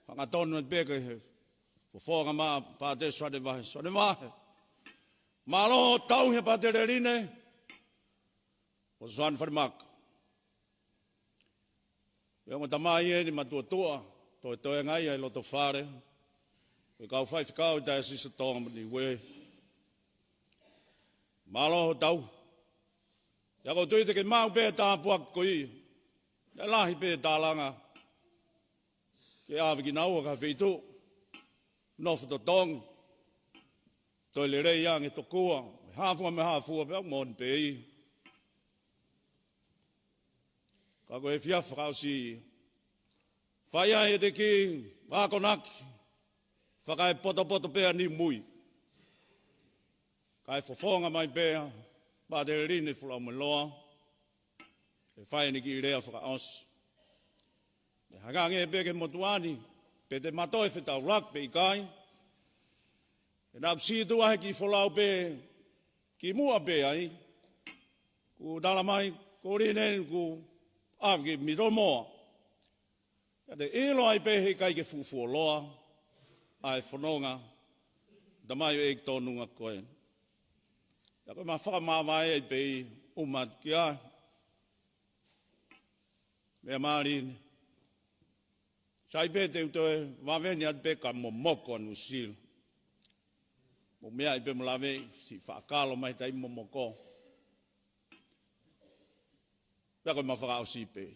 hangatonu atu pē ki he fofonga maʻa Pātele Soane Vahe. Soane Vahe, mālō tauhi ʻa Pātele Line mo Soane Falemaka. Pea ongo tamai eni matuʻotuʻa, toetoenga ia ʻi loto fale, ko e kau faifekau ʻi Taiosisi ʻo Tonga mo Niue. Mālō hoʻo tauhi. Pea ʻoku ou tui te ke maʻu pē ʻa e tāpuaki ko ia. Naʻe lahi pē ʻa e tālanga ke ʻave kinaua ki ha feituʻu nofo totongi, toe lelei ange tokua, hā fua mei hā fua, pea moʻoni pē ia. Ka ko e efiafi fakaʻosi, fai ai ʻete kiʻi akonaki fakaepotopoto pē ʻa Niumui, kae fofonga mai pē ʻa Pātele Line Folau Meloa ke fai ʻene kiʻi lea fakaʻosi. Pea hangē pē ki he motuʻa ni, pe te ma toe fetaulaki pe ʻikai, he naʻa ku sītuʻa he kiʻi folau pē kimuʻa pē ai, kuo tala mai ko Line kuo ʻave ki Middlemore. Ka te ʻilo ai pē he ʻikai ke fuʻu fuoloa ʻa e fononga ʻa e tamai ʻeiki tōnunga ko ē. Pea ko ʻema fakamāvae ai pē ʻi ʻuma atu ki ai. Meʻa mālie eni. Sai pē te u toe vave ni atu pē ka momoko ʻa Nuʻusila. Mou meaʻi pē mo lave, siʻi faʻa kalo mai taimi momoko. Pea ko ʻema fakaʻosi pē.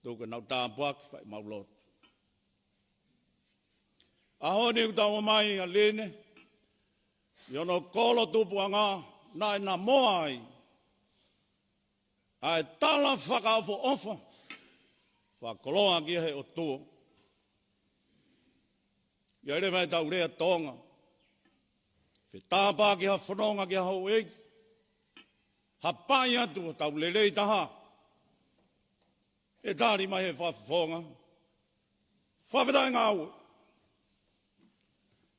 Tuku ke nau tāpuaki, fai ʻemau lotu. ʻAho ni ʻoku tau ō mai ʻa Line ʻi hono kolo tupuʻanga, naʻe namoa ai ʻa e tala fakaʻofoʻofa, fakakoloa ki he ʻOtua. ʻI ai leva ʻetau lea Tonga, fetāpā ki ha fononga ki ha houʻeiki, hapai atu hotau lelei taha. ʻE tali mai he fakafofonga, fakafetaʻi ngāue,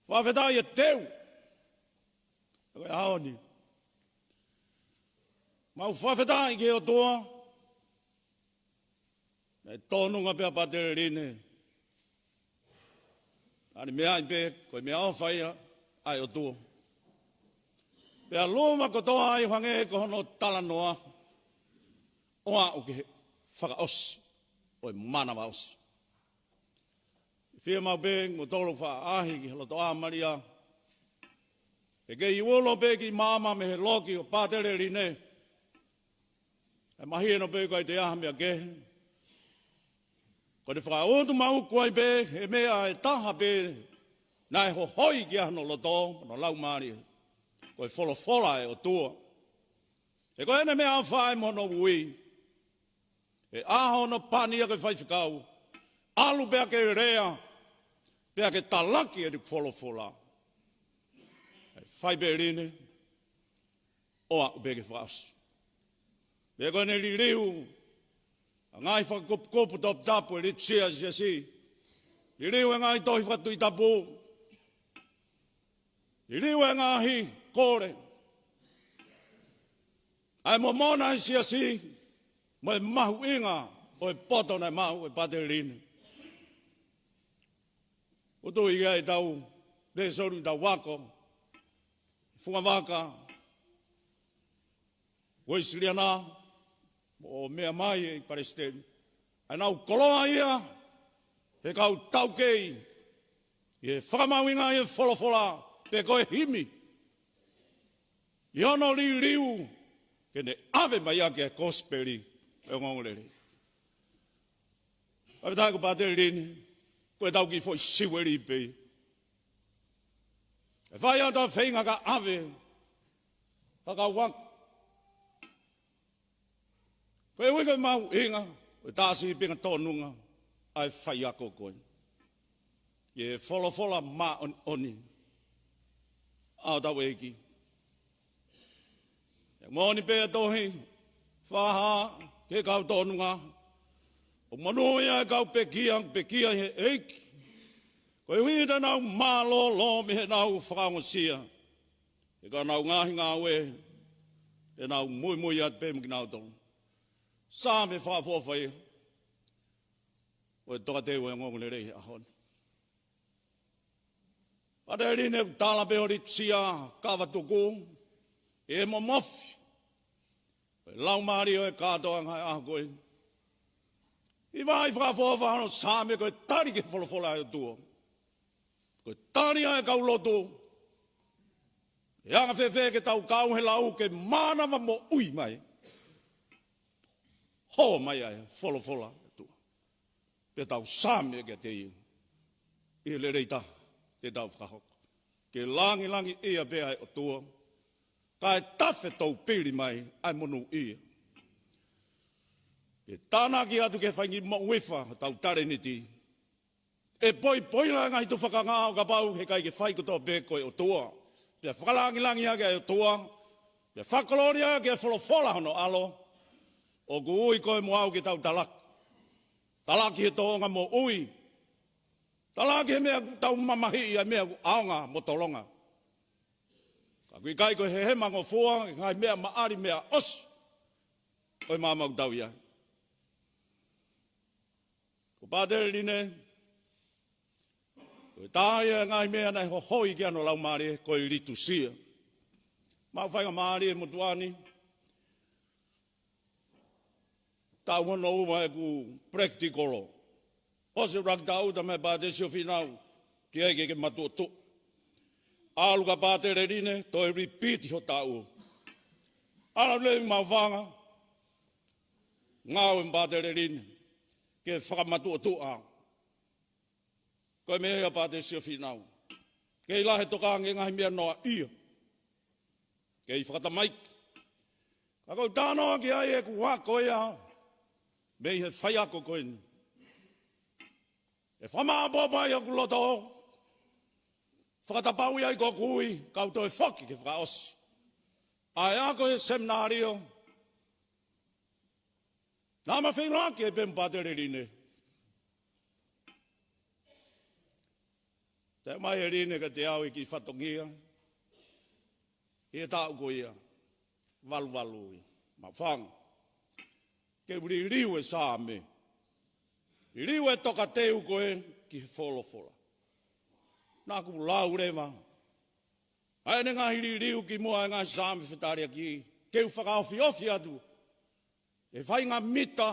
fakafetaʻi e teu. Ko e ʻaho ni, mau fakafetaʻi ki he ʻOtua, naʻe tōnunga pē ʻa Pātele Line. Naʻa ne meaʻi pē ko e meʻaʻofa ia ʻa e ʻOtua. Pea luma kotoa ai ʻo hangē ko hono talanoa, ʻo aʻu ki he fakaʻosi ʻo e manavaʻosi. Fiemaʻu pē kimoutolu fakaʻahi ki he loto ʻā Malia, ʻe kei ulo pē ki māmani mei he loki ʻo Pātele Line. ʻE mahino pē ʻoku ʻikai toe ʻi ai ha meʻa kehe. Ko ʻene fakautu maʻuku ai pē he meʻa ʻe taha pē naʻe hohoi ki ai hono loto mo hono laumālie, ko e folofola ʻa e ʻOtua. He ko ʻene meʻaʻofa ia mo hono ui, he ʻaho hono pani ia ko e faifekau, ʻalu pea ke lea, pea ke talaki ʻene folofola. ʻE fai pē ʻe Line, ʻo aʻu pē ki he fakaʻosi. Pea ko ʻene liliu ʻa e ngaahi fakakupukupu toputapu ʻo e Litūsia ʻa e Siasi, liliu e ngaahi tohi fakatuʻitapu, liliu e ngaahi kole, ʻa e momona ʻa e siasi, mo e mahuʻinga ʻo e poto naʻe maʻu ʻe Pātele Line. ʻOku tui ia ʻetau lēsoni ʻetau ako, fungavaka, Uēsiliana, ʻo meʻa mai ʻe Palesiteni. ʻA ʻenau koloa ia, he kau taukei, ʻi he fakamahuʻingaʻi e folofola, pe ko e himi. ʻI hono liliu, ke ne ʻave mai ʻaki e kosipeli, e ongoongolelei. Ka vetahi ko Pātele Line, ko ʻetau kiʻi foʻi siueli pē. ʻE fai atu ʻa e feinga ka ʻave, ka kau ako. Ko e uike mahuʻinga, ko e tā sīpinga tōnunga, ʻa e faiako ko ē. ʻI he folofola māʻoniʻoni, ʻa hotau ʻEiki. ʻE moʻoni pē ʻa e tohi, fakahā, ki he kau tōnunga. ʻOku monūʻia ʻa e kau pekia, pekia ʻi he ʻEiki. Koeʻuhi te nau mālōlō mei heʻenau fakaongosia. He ko ʻenau ngaahi ngāue, te nau muimui atu pē mo kinautolu. Saame fakaʻofoʻofa ia. ʻO e tokateu ʻo e ongoongolelei he ʻaho ni. Pātele Line, ʻoku tala pē hoʻo litusia, kava tuku, ʻi he momofi ʻo e laumālie ʻo e kātoanga he ʻaho ko ē. ʻI he vahe fakaʻofoʻofa hono saame ko e tali ki he folofola ʻa e ʻOtua. Ko e tali ʻa e kau lotu. ʻE anga fēfē ke tau kau he lau ke mānava moʻui mai. Hō mai ʻa e folofola ʻa e ʻOtua. Pea tau saame kiate ia. ʻI he lelei taha, te tau fakahoko. Ke langilangiʻia pē ʻa e ʻOtua. Kae tafe tō pili mai, ʻa e monūʻia. Ke tānaki atu ke fai ki moʻui fa, tau talēniti. ʻE poipoi la ngaahi tufakanga ʻo kapau he ʻikai ke fai kotoa pē ko e ʻOtua. Pea fakalangilangiʻia ʻa e ʻOtua. Pea fakakolōlia ʻa e folofola hono ʻAlo. ʻOku ui koe mo au ke tau talaki. Talaki he tōʻonga moʻui. Talaki he meʻa ʻoku tau mamahiʻi ʻa e meʻa ʻoku ʻaonga mo tolonga. Ka ʻoku ʻikai ko e hehema ngofua, ngaahi meʻa maʻali meʻa ʻosi. ʻO e māmani ʻoku tau ʻi ai. Ko Pātele Line, ko e taha ia e ngaahi meʻa naʻe hohoi ki ai hono laumālie, ko e litusia. Mau faingamālie motuʻa ni, taʻu hono ua ʻeku practical. ʻOsi ʻeku ʻuluaki taʻu, talamai ʻe Pātele Siofina, ʻoku ʻikai ke ke matuʻotuʻa. ʻAlu kia Pātele Line, toe repeat ho taʻu. ʻAlu leva ki Maʻufanga, ngāue mo Pātele Line, ke fakamatuʻotuʻa. Ko e meʻa ia Pātele Siofina. Kei lahi e tokanga ki he ngaahi meʻa noaʻia. Kei fakatamaiki. Ka ʻoku ou talanoa ki ai ʻeku ako ia. Mei he faiako ko eni. ʻE fakamāʻopoʻopo ai hoku loto. Fakatapau ia ʻi ko kui, kau toe foki ke fakaʻosi. ʻA e ako he seminalio. Naʻá ma feʻiloaki ai pē mo Pātele Line. Talamai ʻe Line kiate au e kiʻi fatongia. ʻI he taʻu ko ia. Valuvalu ia. Maʻufanga. Ke u liliu e saame. Liliu e tokateu ko ē ki he folofola. Naʻá ku lau leva. ʻA ʻene ngaahi liliu kimuʻa e ngaahi saame fetaliaki. Ke u fakaofiofi atu. ʻE faʻahinga mita,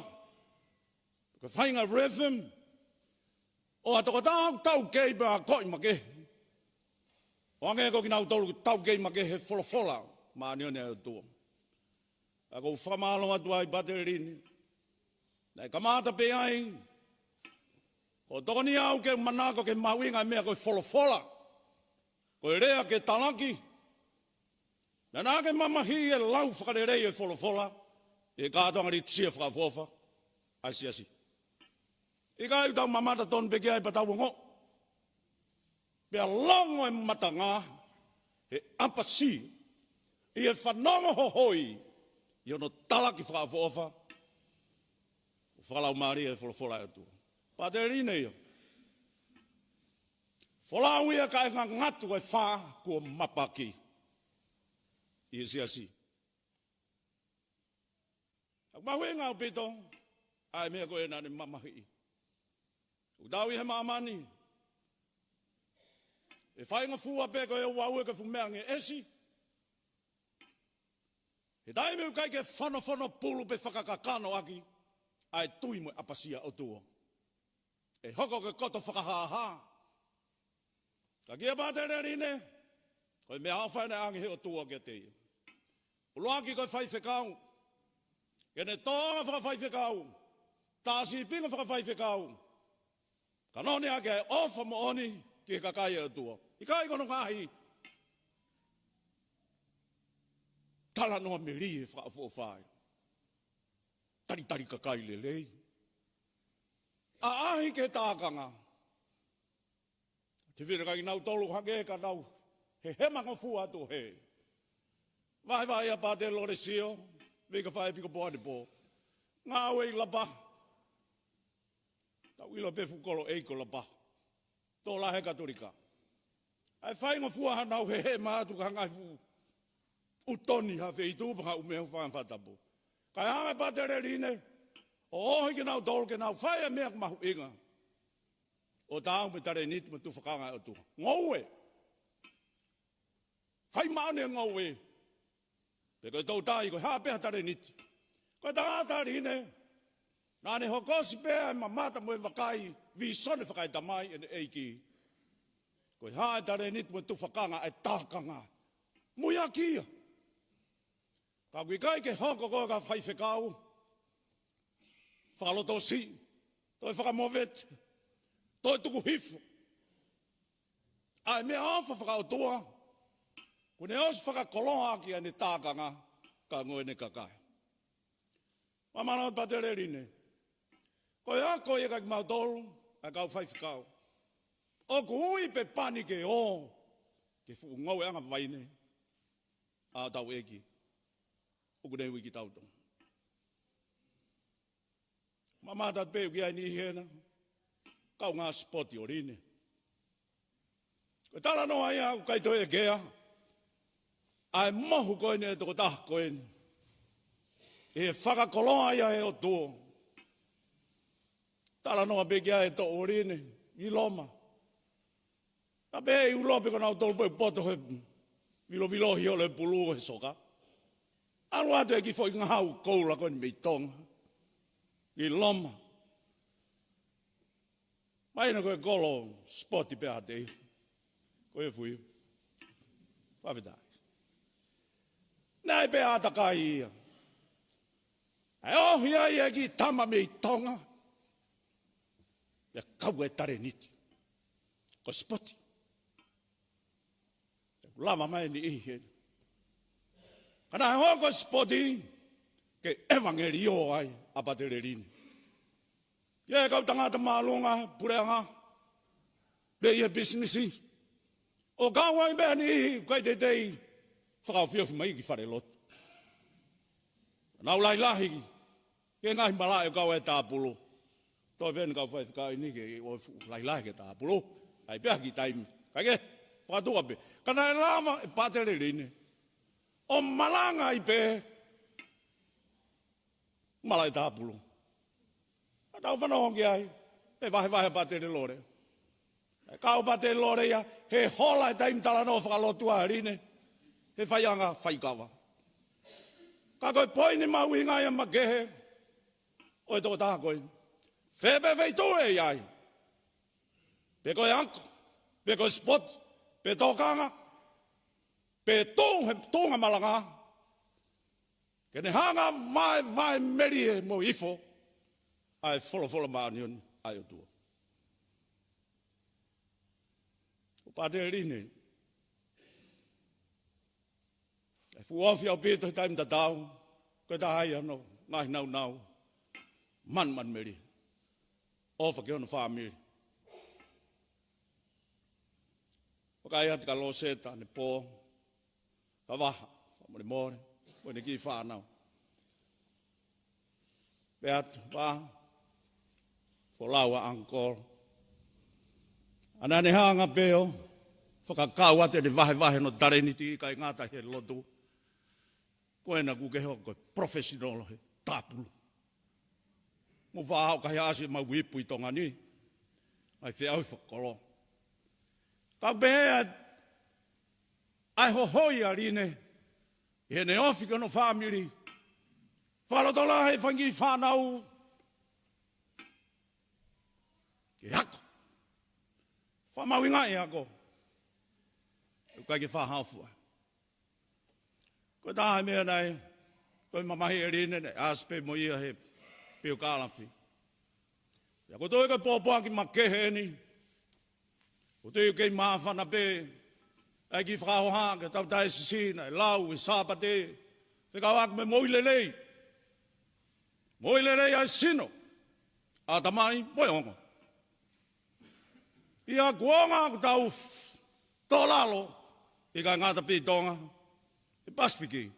ko e faʻahinga rhythm, ʻo e tokotaha ʻoku taukei pea akoʻi makehe. ʻO hangē ko kinautolu ʻoku taukei makehe he folofola, māʻoniʻoni ʻa e ʻOtua. Ka ʻoku ou fakamālō atu ai Pātele Line. Naʻe kamata pē ai, ʻo tokoni au ke manako ki he mahuʻinga e meʻa ko e folofola. Ko e lea ke talaki. Naʻá ke mamahiʻi e lau fakalelei e folofola, ʻi he kātoanga litusia fakaʻofoʻofa, ʻa e siasi. ʻIkai ke tau mamata tonu pē ki ai pea tau ongoʻi. Pea longo e matanga, he ʻapasi, ʻi he fanongo hohoi, ʻi hono talaki fakaʻofoʻofa, fakalaumālie e folofola ʻa e ʻOtua. Pātele Line ia. Folau ia kae ngangatu e fā kuo mapaki. ʻI he siasi. ʻOku mahuʻinga ʻaupito ʻa e meʻa ko ē naʻa ne mamahiʻi. ʻOku tau ʻi he māmani ʻe faingofua pē ko e ʻoua ʻe ke fuʻu meʻa ngeʻesi. He taimi ʻoku ʻikai ke fonofono pulu pe fakakakano ʻaki ʻa e tui mo e ʻapasia ʻOtua, ʻe hoko ko e koto fakahāhā. Ka kia Pātele Line, ko e meʻaʻofa ʻeni ʻa e ʻOtua kiate ia. ʻUluaki ko e faifekau, ke ne tōʻonga fakafaifekau, tā sīpinga fakafaifekau, ka nō ne ʻaki ʻa e ʻofa moʻoni ki he kakai ʻa e ʻOtua. ʻIkai ko hono ngaahi talanoa melie fakaʻofoʻofa ia. Talitali kakai lelei. ʻAʻahi ki he tākanga. Te fina ka kinautolu hangē ka nau hehema ngofua atu he. Vahevahe ʻa Pātele Lolesio, Veika Faʻaepikopō Anepō. Ngāue ʻi Lapaha. Tau ʻilo pē fuʻu kolo ʻeiki ʻo Lapaha. Tō lahi e Katolika. ʻA e faingofua hanau hehema atu ki ha ngaahi fuʻu ʻutoni ha feituʻu pe ha ʻū meʻa ʻoku fai fakatapu. Kae hanga ʻe Pātele Line ʻo ʻohi kinautolu ke nau fai ʻa e meʻa ʻoku mahuʻinga. ʻO taau mo e talēniti mo e tufakanga ʻa e ʻOtua. Ngoue. Fai maʻu ʻene ngoue. Pe ko e toutai, ko e hā pē ha talēniti. Ko e tangata Line, naʻa ne hokosi pē ʻa e mamata mo e vakai, vīsone fakaetamai ʻene ʻeiki. Ko e hā e talēniti mo e tufakanga ʻa e tākanga. Muiaki ia. Ka ʻoku ʻikai ke hoko koe ko ha faifekau fakalotosiʻi, toe fakamovete, toe tuku hifo ʻa e meʻaʻofa fakaʻotua, kuo ne ʻosi fakakoloa ʻaki ʻene tākanga, ka ngoue ʻene kakai. Mālō Pātele Line. Ko e ako ia kiate kimautolu, ʻa e kau faifekau. ʻOku ui pē pani ke ō, ki he fuʻu ngoueʻanga vaine ʻa hotau ʻEiki. ʻOku ne ui kitautolu. Mamata pē ʻoku ʻi ai e niʻihi hena, kaungā sipoti ʻo Line. Ko e talanoa ia ʻoku ʻikai toe ʻekea, ʻa e mohu ko eni ʻa e tokotaha ko eni. ʻI he fakakoloa ia ʻe he ʻOtua. Talanoa pē ki ai e toʻu ʻo Line, ʻi Loma. Ka pehē ʻe ʻUlope ko nautolu pē ʻoku poto he vilovilohi ʻo e pulu he soka. ʻAlu atu e kiʻi foʻi ngahau koula ko eni mei Tonga. ʻI Loma. Mahino ko e kolo sipoti pē ʻa Tei. Ko e fui. Fakafetaʻi. Naʻe pē ʻātakai ia. ʻA e ʻohi ai e kiʻi tama mei Tonga. ʻIo kau e talēniti. Ko e sipoti. Lava mai e niʻihi heni. Ka naʻe hoko e sipoti, ke ʻevangeliō ai ʻa Pātele Line. ʻIo e kau tangata māʻolunga, puleʻanga, pea ʻi he pisinisi. ʻO kau ai pē niʻihi, ʻikai teitei, fakaofiofi mai ki falelotu. Nau lahilahi, ki he ngaahi malaʻe ʻo kau ai e tāpulu. Toe pē eni kau faifekau ʻi heni ke ʻoua ʻe fuʻu lahilahi ki he tāpulu. ʻIkai pē ha kiʻi taimi. Kae kehe, fakatuʻa pē. Ka naʻe lava ʻe Pātele Line. ʻO malanga ai pē. Malaʻe tāpulu. Ka tau fanongo ki ai. Pea vahevahe ʻa Pātele Lole. ʻE kau Pātele Lole ia, he hola e taimi talanoa fakalotu ʻa Line. He faiʻanga faikava. Ka ko e poini mahuʻinga ia makehe ʻo e tokotaha ko eni. Fē pē feituʻu ʻe ʻi ai. Pe ko e ako, pe ko e sipoti, pe tokanga, pe tuʻu he tuʻunga malanga. Ke ne hanga vaevae melie mo ifo, ʻa e folofola māʻoniʻoni ʻa e ʻOtua. Ko Pātele Line, ʻe fuʻu ofi ʻaupito he taimi tatau, ko e taha ia hono ngaahi naunau, manumanu melie, ʻofa ki hono fāmili. Vakai atu kia Loseta Anepō, Kavaha, fakamolemole, mo ʻene kiʻi fānau. Pea atu, pea, folau ʻa Uncle. ʻA naʻa ne hanga pē ʻo fakakau atu ʻene vahevahe hono talēniti ʻikai ngata he lotu. Ko ena kuo ke hoko ko e professional he tāpulu. Mou faʻa haʻu kae ʻasi ʻemau ipu ʻi Tonga ni, ʻai feʻauhi fakakolo. Kau pehē ʻa ʻa e hohoi ʻa Line, ʻi heʻene ofi ki hono fāmili. Fakalotolahi e fanga kiʻi fānau ke ako. Fakamāuʻingaʻi e ako. ʻOku ʻikai ke faʻa haofua. Ko e taha e meʻa naʻe toe mamahiʻi ʻe Line, naʻe ʻasi pē mo ia he piokalafi. Pea ko e toe ko e pōpoaki makehe eni. Ko e toe kei māfana pē ʻa e kiʻi fakahoha ke tau taʻesisi naʻe lau he Sāpate, fekauʻaki mo e moʻui lelei. Moʻui lelei ʻa e sino, ʻatamai mo e ongo. ʻI he kuonga ʻoku tau f-, tō lalo, ʻikai ngata pē ʻi Tonga, ʻi Pasifiki.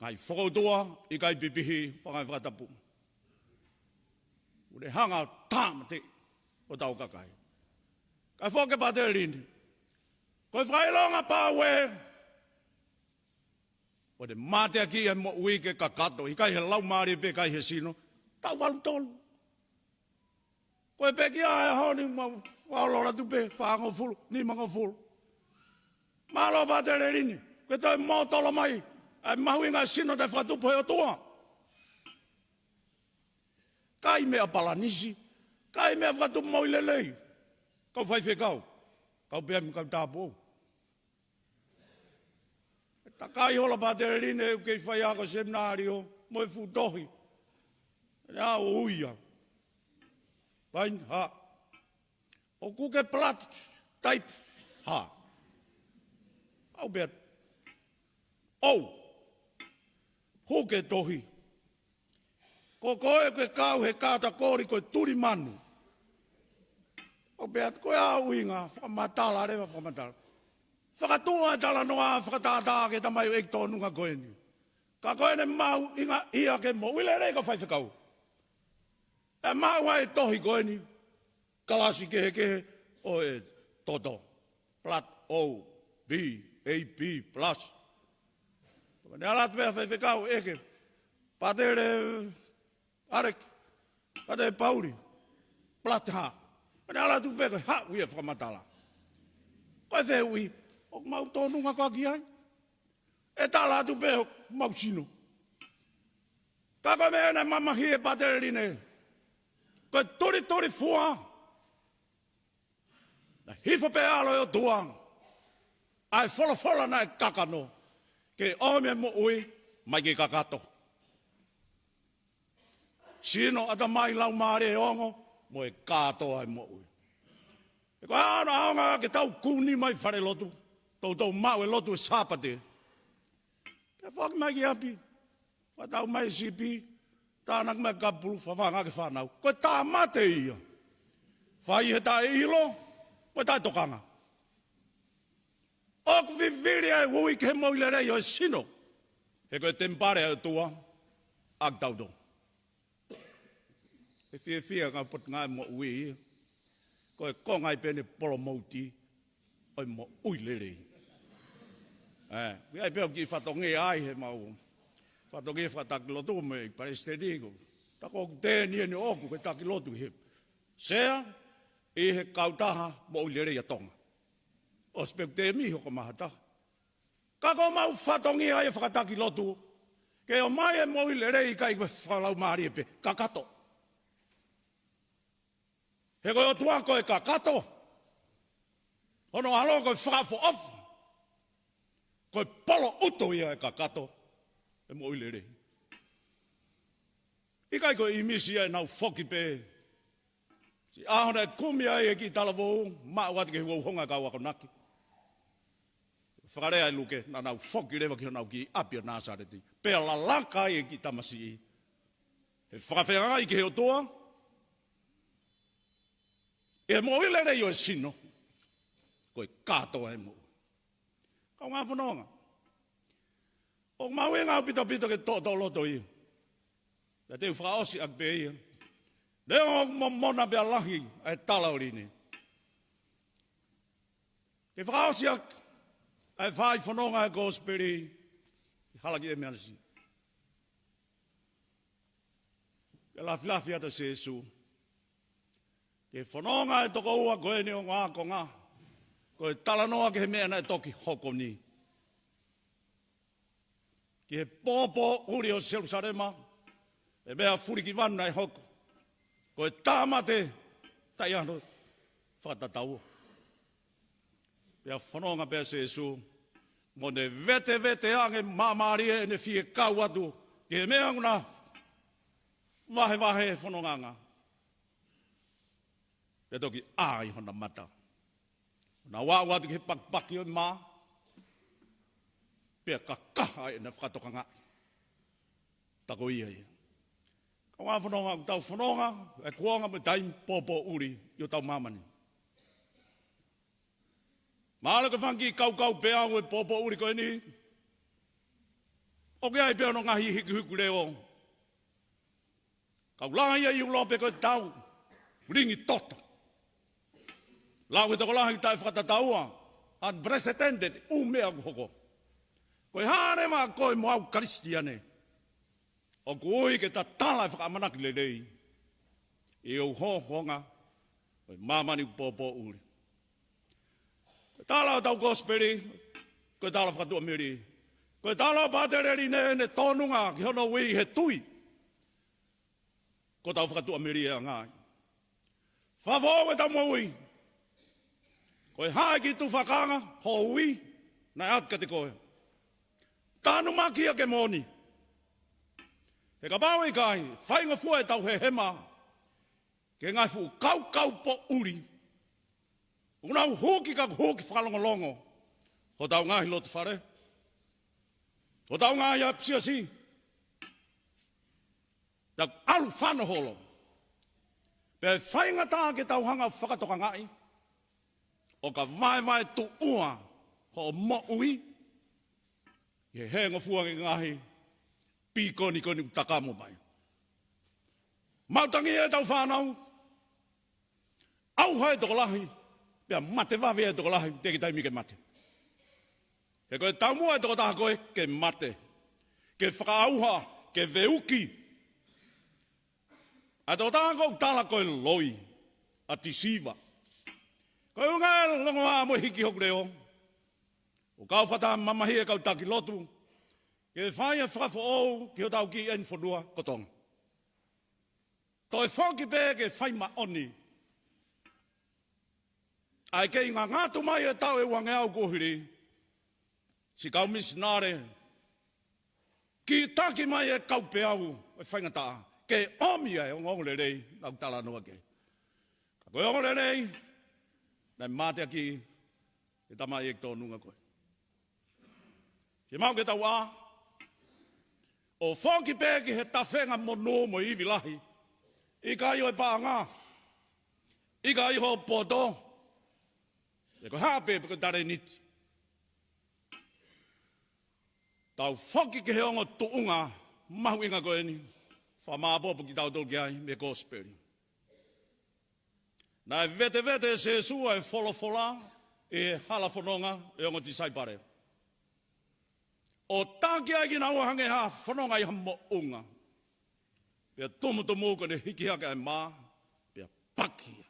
Ngaahi fokoutua, ʻikai pipihi, fanga fakatapu. ʻOku ne hanga ʻo tāmateʻi hotau kakai. Kae foki kia Pātele Line. Ko e fakaʻilonga pau ē, ʻoku ne mateakiʻi e moʻui ke kakato, ʻikai he laumālie pē ʻikai he sino, taʻu valu tolu. Ko e pekia e ʻaho ni mau faʻa ʻalu atu pē, fāngofulu, nimangofulu. Mālō Pātele Line, ke toe mōtolo mai ʻa e mahuʻinga e sino naʻe fakatupu he ʻOtua. Kai meʻa palanisi, kai meʻa fakatupu moʻui lelei. Kau faifekau, kau pehē mo e kau tāupoʻou. Takai holo Pātele Line ʻoku kei faiako seminalio mo e fuʻu tohi. Naʻa ʻo uia. Pain ha. ʻOku ke blood type ha. ʻAu pehē atu. ʻOu. Hū ki he tohi. Ko koe ʻoku ke kau he katakoli ko e tuli manu. ʻAu pehē atu ko e ʻuhinga, fakamatala leva, fakamatala. Fakatuʻa e talanoa, fakatātā ki he tamaioʻeiki tōnunga ko eni. Ka ko ʻene mahuʻingaʻia ki he moʻui lelei kau faifekau. ʻE maʻu ʻa e tohi ko eni, kalasi kehekehe ʻo e toto. Blood O, B, A B plus. Pea ne ʻalu atu pē ʻa e faifekau ʻeke, Pātele ʻAleki, Pātele Pauli, blood ha. Pea ne ʻalu atu pē ko e haʻu ia fakamatala. Ko e fehuʻi, ʻoku mau tōnunga koā ki ai? ʻE tala atu pē ʻoku mau sino. Ka ko e meʻa naʻe mamahi ʻe Pātele Line, ko e tulituli fua. Naʻe hifo pē ʻAlo ʻo e ʻOtua, ʻa e folofola naʻe kakano, ke ʻomi e moʻui mai ke kakato. Sino, ʻatamai, laumālie, ongo, mo e kātoa e moʻui. He ko e ʻaonga ke tau kuni mai falelotu, toutou maʻu e lotu e Sāpate. Pea foaki mai ki ʻapi, fakatau mai e sipi, tānaki mai e kapulu, fafanga ki he fānau. Ko e tāmate ia. Fai he taʻeʻilo, mo e taʻetokanga. ʻOku vivili ʻa e ui ki he moʻui lelei ʻo e sino. He ko e temipale ʻa e ʻOtua, ʻa kitautolu. ʻE fiefia ka potungāue moʻui ia. Ko e konga ia pē ʻene polomouti ʻo e moʻui lelei. ʻE, ʻi ai pē ʻoku kiʻi fatongia ai he mau. Fatongia fakatakilotu mo e palesiteni ko. Ta ko ʻoku tēniti eni ʻoku ke takilotu he. Sea, ʻi he kautaha moʻui lelei ʻa Tonga. ʻOsi pē ʻeku tēmi hoko mahata. Ka ko homau fatongia ia fakatakilotu, ke ʻomai e moʻui lelei ʻikai ko e fakalaumālie pē, kakato. He ko e ʻOtua ko e kakato. Hono ʻAlo ko e fakaʻofoʻofa. Ko e polo ʻuto ia e kakato, e moʻui lelei. ʻIkai ko e ʻīmisi ia ʻenau foki pē. Siʻi ʻaho naʻe kumi ai e kiʻi talavou, maʻu atu ki he uhouhonga e kau akonaki. Fakalea ʻe Luke, naʻa nau foki leva ki honau kiʻi ʻapi ʻo Nāsaleti. Pea lalaka ai e kiʻi tamasiʻi. He fakafeangai ki he ʻOtua. ʻE moʻui lelei ʻo e sino. Ko e kātoa e moʻui. Kaungā fononga. ʻOku mahuʻinga ʻaupito pito ke toʻotoʻo loto ia. Pea te u fakaʻosi ʻaki pē ia. Neongo ʻoku momona pea lahi ʻa e tala ʻo Line. Ke fakaʻosi ʻaki ʻa e fai fononga e kosipeli ʻi Halakiʻemeanesi. Pea lafilafi atu ʻa Sēsū ki he fononga ʻo e toko ua ko eni ʻo e ngaahi ākonga, ko e talanoa ki he meʻa naʻe toki hoko ni, ki he pōpōʻuli ʻo Selūsalema, ʻa e meʻa fulikivanu naʻe hoko, ko e tāmate taʻe ʻi ai hano fakatataua. Pea fononga pē ʻa Sēsū, mo ne vetevete ange māmālie ʻene fie kau atu ki he meʻa ʻoku na vahevahe he fononganga. Pea toki ʻā ʻi hona mata. Naʻe aʻu atu ki he pakipaki ʻo e mā, pea kakaha ʻene fakatokangaʻi. Ta ko ia ia. Ka ʻoku fononga, ʻoku tau fononga he kuonga mo e taimi pōpōʻuli ʻi hotau māmani. Mahalo ko e fanga kiʻi kaukau pē ʻa e pōpōʻuli ko eni, ʻoku ʻi ai pē hono ngaahi hikihiku leʻo. Kau lahi ʻi ʻIulope ko e tau, ringi toto. Lau he tokolahi taʻe fakatataua, unprecedented, ʻū meʻa ʻoku hoko. Ko e hā leva koe mo au Kalisitiane ʻoku ui ke ta tala e fakaʻamanaki lelei ʻi he ʻū hohonga ʻo e māmani ʻoku pōpōʻuli? Ko e tala ʻo ʻetau kosipeli, ko e tala fakatuʻamelie. Ko e tala ʻo Pātele Line, ʻene tōnunga ki hono ui he tui ko ʻetau fakatuʻamelie ʻa e ngaahi. Fakafoʻou ʻetau moʻui. Ko e hā e kiʻi tufakanga ho ui naʻe ʻatu kiate koe? Tanumaki ia ke moʻoni. He kapau ʻe ʻikai, faingofua ʻetau hehema ki he ngaahi fuʻu kaukau poʻuli ʻoku nau huki ka huki fakalongolongo hotau ngaahi lotofale, hotau ngaahi ʻapisiasi, ta ʻalu fano holo. Pea ʻe faingataʻa ke tau hanga ʻo fakatokangaʻi ʻo ka vaevae tuʻua hoʻo moʻui ʻi he hēngofua ki he ngaahi pīkonikoni ʻoku takamo mai. Maʻutangi ʻetau fānau, ʻauha e tokolahi, pea mate vave e tokolahi, teʻeki taimi ke mate. He ko e taumuʻa e tokotaha ko ē ke mate, ke fakaʻauha, ke veuki. ʻA e tokotaha ʻoku tala ko e loi, ʻa Tisiva. Ko e ʻuhinga e longoaʻa mo e hiki hoku leʻo, ʻoku ou fakatāmamahi e kau taki lotu ke fai e fakafoʻou ki hotau kiʻi ʻeni fonua ko Tonga. Toe foki pē ke fai māʻoniʻoni ʻa e kei ngangatu mai e taʻu ʻe uangeau kuo hili, siʻi kau misinale, kiʻi taki mai e kau peau ʻo e faingataʻa ke ʻomi ʻa e ongoongolelei naʻa ku talanoa ki ai. Ka ko e ongoongolelei naʻe mateaki ʻe he tamaioʻeiki tōnunga ko ē. Fiemaʻu ke tau ʻā ʻo foki pē ki he tafenga monū mo e ivi lahi, ʻikai ʻo e paʻanga, ʻikai hoʻo poto, pe ko e hā pē, pe ko e talēniti. Tau foki ki he ongo tuʻunga mahuʻinga ko eni, fakamāʻopoʻopo kitautolu ki ai mei he kosipeli. Naʻe vetevete ʻe Sēsū ʻa e folofola ʻi he hala fononga ʻo e ongo tisaipale, ʻo taki ai kinaua hangē ha fononga ʻi ha moʻunga. Pea tumutumu ko ʻene hiki hake ʻa e mā, pea paki ia,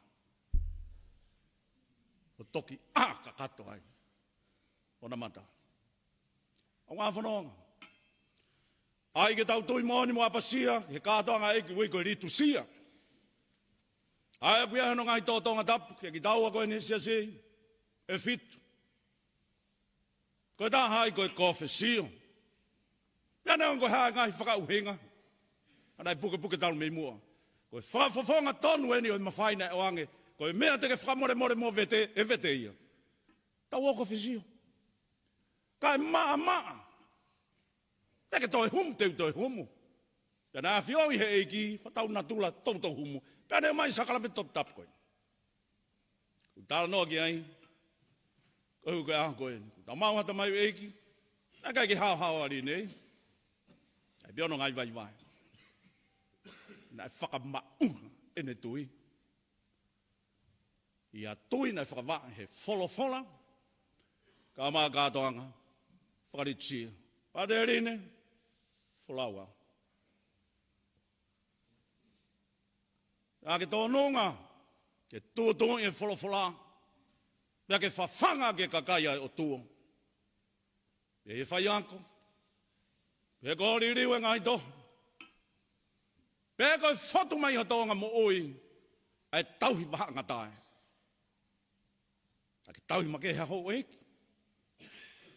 ʻo toki ʻā kakato ai ʻona mata. ʻOku fononga ai ke tau tui moʻoni mo ʻapasia he kātoanga ʻEiki ʻoku ui ko e litusia. ʻA ia ʻoku ʻi ai hono ngaahi tōtōnga tapu kiate kitaua ko eni he siasi ʻe fitu. Ko e taha ai ko e kōfesio. Pea neongo ko e hā e ngaahi fakaʻuhinga, ka naʻe pukepuke talu mei muʻa, ko e fakafofonga tonu eni ʻo e mafai naʻe ʻoange, ko e meʻa te ke fakamolemole mo vete, ʻe vete ia. Tau ō kōfesio. Kae maʻamaʻa. Te ke toe humu, te u toe humu. Pea naʻe ʻafioʻi ʻe he ʻEiki, fakatatau natula toutou humu. Pea ne ʻomai sākalame toputapu ko ē. Kuo talanoa ki ai, ko e ʻuhinga ko ē, kuo tau maʻu ha tamaioʻeiki naʻe ʻikai ke haohaoa ʻalu ʻi heni. ʻAi pē hono ngaahi vaivai. Naʻe fakamaʻunga ʻene tui. ʻI he tui naʻe fakavaʻe he folofola, kae ʻumaʻā e kātoanga fakalitusia. Pātele Line, folau au. Ka ke tōnunga, ke tuʻutuʻuni e folofola, pea ke fafanga ki he kakai ʻa e ʻOtua. Pea ʻi he faiako, pea ko e liliu e ngaahi tohi, pea ko e fotu mai ʻi ho tōʻonga moʻui ʻa e tauhi vahaʻangatae. Ka ke tauhi makehe ʻa houʻeiki.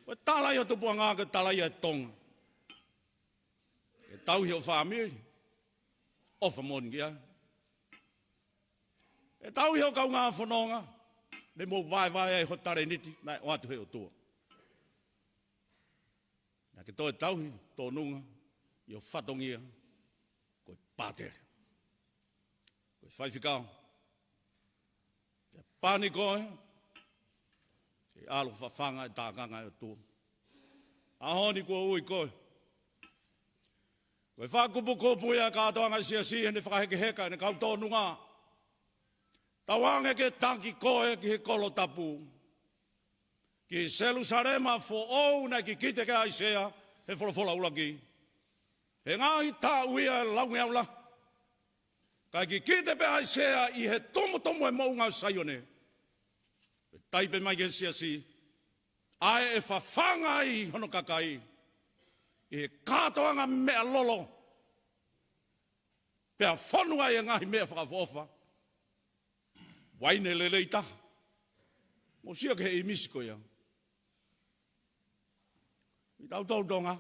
Ko e tala ia ʻo e tupuʻanga, ko e tala ia ʻo e Tonga. Ke tauhi ho fāmili, ʻofa moʻoni ki ai. Ke tauhi ho kaungā fononga, ne mou vaevae ai ho talēniti naʻe ʻoatu ʻe he ʻOtua. Naʻa ke toe tauhi, tōnunga, ʻi ho fatongia, ko e pātele, ko e faifekau. Ke pani koe, ke ʻalu fafanga e tākanga ʻa e ʻOtua. ʻAho ni kuo ui koe. Ko e fakakupukupu ia ʻa e kātoanga ʻo e siasi, ʻene fakahekeheka ʻene kau tōnunga. Tauange ke taki koe ki he kolo tapu, ki Selūsalema foʻou naʻe kikite ki ai ʻa ʻAisea he folofola ʻuluaki. He ngaahi taʻu ia ʻe laungeau lahi, kae kikite pē ʻa ʻAisea ʻi he tumutumu ʻo e moʻunga ʻo Saione. Pea taipe mai ki he siasi, ʻa ē ʻe fafanga ai hono kakai ʻi he kātoanga meʻa lolo, pea fonu ai e ngaahi meʻa fakaʻofoʻofa. Uaine lelei taha. Mou sio ki he ʻīmisi ko ia. ʻI he tau tō Tonga,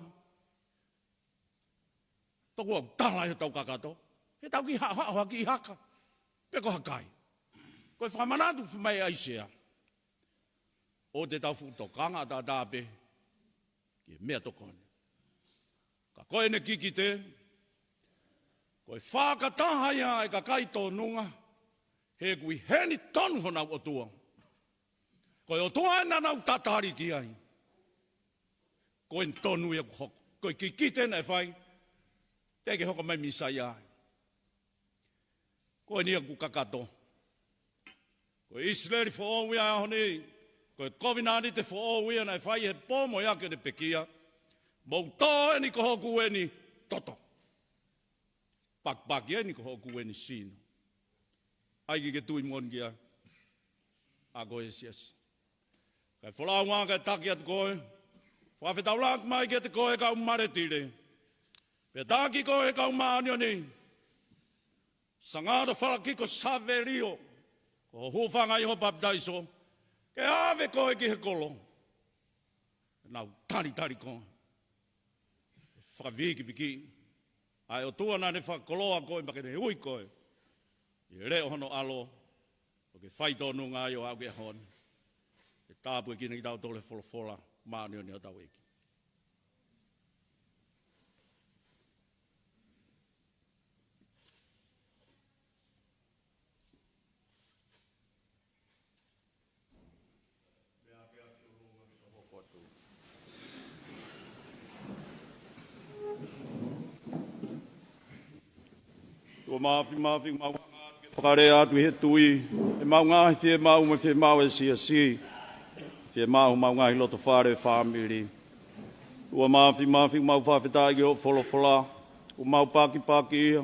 toku au tala ʻi he tau kakato, he tau kiʻi haʻohaʻo ha kiʻi haka, pe ko ha kai. Ko e fakamanatu mai ʻa ʻAisea, ʻoua te tau fuʻu tokanga ʻataʻatā pē ki he meʻatokoni. Ka ko ʻene kikite, ko e fakataha ia ʻa e kakai tōnunga, he ʻoku ʻi heni tonu honau ʻOtua. Ko e ʻOtua ē naʻa nau tatali ki ai. Ko ʻene tonu ia kuo hoko. Ko e kikite naʻe fai, teʻeki ke hoko mai Mīsaia ai. Ko eni ia ʻoku kakato. Ko e ʻIsileli foʻou ia ʻo e ʻaho ni. Ko e kovinānite foʻou ia naʻe fai he pō mo e ʻaho ʻo e pekia. Mou tō eni ko hoku eni toto. Pakipaki eni ko hoku eni sino. ʻAi ke ke tui moʻoni ki ai, ʻa koe siasi. Kae folau ange ke taki atu koe. Fakafetaulaki mai kiate koe kau maletile. Pea taki koe kau māʻoniʻoni. Sangata Falakiko Savelio, ko ho hūfanga ʻi hoʻo papitaiso, ke ʻave koe ki he kolo. Nau talitali koe. Fakavikivikiʻi ʻa e ʻOtua naʻa ne fakakoloa koe, pea ke ne ui koe ʻi he leʻo hono ʻAlo, ʻo ke fai tōnunga ai ʻo aʻu ki he ʻaho ni. Ke tāpuekina kitautolu ʻe he folofola māʻoniʻoni ʻa hotau ʻEiki. Tuʻa Māfimafi, mau fakalea atu ʻi he tui, ʻemau ngaahi fiemaʻu mo e fiemaʻu ʻa e siasi, fiemaʻu homau ngaahi lotofale, fāmili. Tuʻa Māfimafi, mau fakafetaʻi ki hoʻo folofola, ʻoku mau pakipaki ia.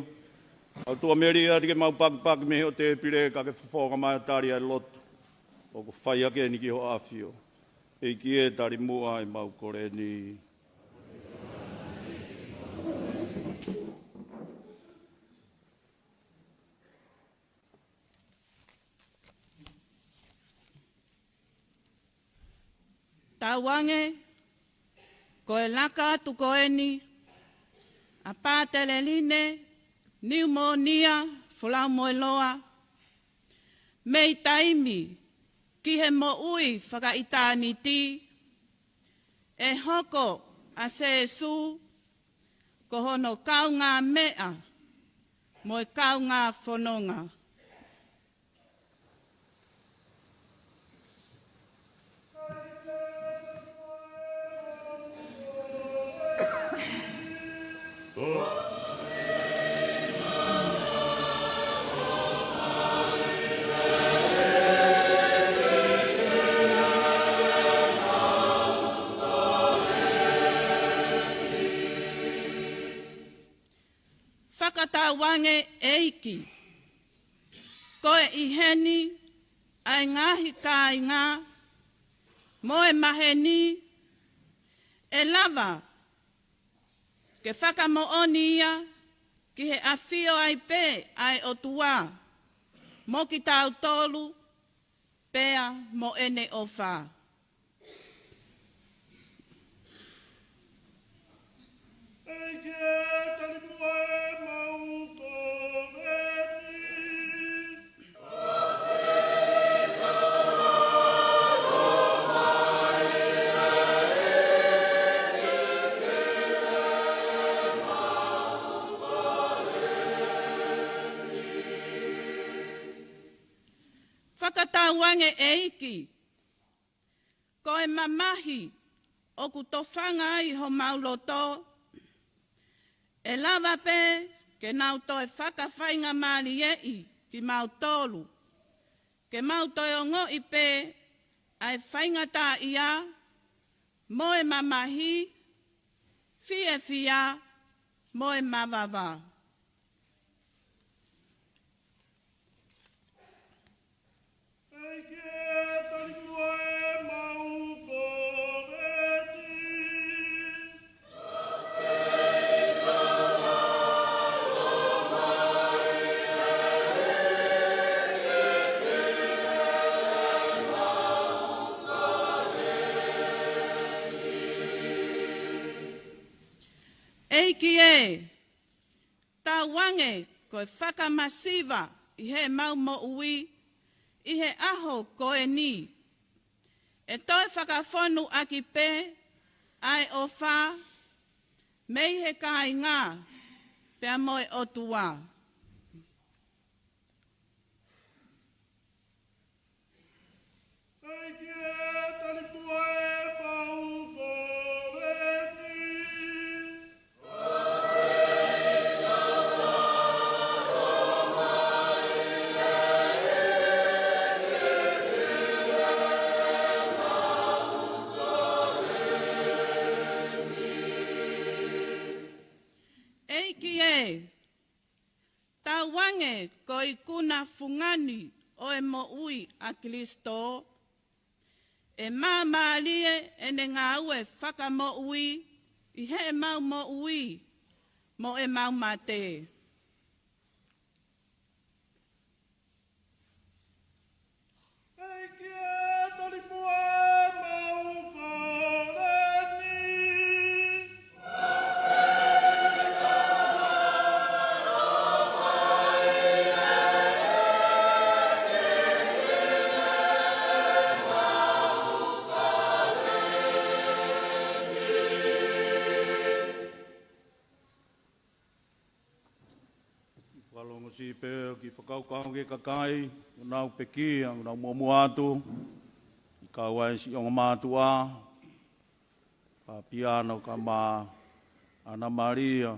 Mau tuʻa melie atu ke mau pakipaki mei hoʻo tēpile, ka ke fofonga mai ʻo tali ʻa e lotu. ʻOku fai hake eni ki hoʻo ʻAfio. ʻEiki ē, tali muʻa ʻemau kole ni. Tauange, ko e laka atu ko eni ʻa Pātele Line Niumōnia Folaumoeloa, mei taimi ki he moʻui fakaʻitāniti, ʻe hoko ʻa Sēsū ko hono kaungāmeʻa mo e kaungā fononga. Fakatauange ʻEiki, Ko e ʻi heni ʻa e ngaahi kāinga mo e maheni, ʻe lava ke fakamoʻoni ia ki he ʻafio ai pē ʻa e ʻOtua mo kitautolu pea mo ʻene ʻofa. ʻEiki ē, tali muʻa ʻemau koveni. Fakatauange ʻEiki, ko e mamahi ʻoku tofanga ai homau loto, ʻe lava pē ke nau toe fakafaingamālieʻi kimautolu, ke mau toe ongoʻi pē ʻa e faingataʻaʻia mo e mamahi, fiefia mo e mavava. ʻEiki ē, tali muʻa ʻemau koveni. ʻEiki ē, tauange ko e fakamasiva ʻi heʻemau moʻui ʻi he ʻaho ko eni, ʻe toe fakafonu ʻaki pē ʻa e ʻofa mei he kāinga pea mo e ʻOtua. ʻEiki ē, tali muʻa ʻemau koveni. ʻEiki ē, tauange ko e ikuna fungani ʻo e moʻui ʻa Kilisitō, ʻe māmālie ʻene ngāue fakamoʻui ʻi heʻemau moʻui mo ʻemau mate. ʻEiki ē, tali muʻa ʻemau koveni. Fakalongosi pē ʻo kiʻi fakakaukau ki he kakai, ʻoku nau pekia, ʻoku nau muʻomuʻa atu, ʻi he kau ai siʻi ongo mātuʻa, Papiano kae ʻumaʻā ʻAna Malia.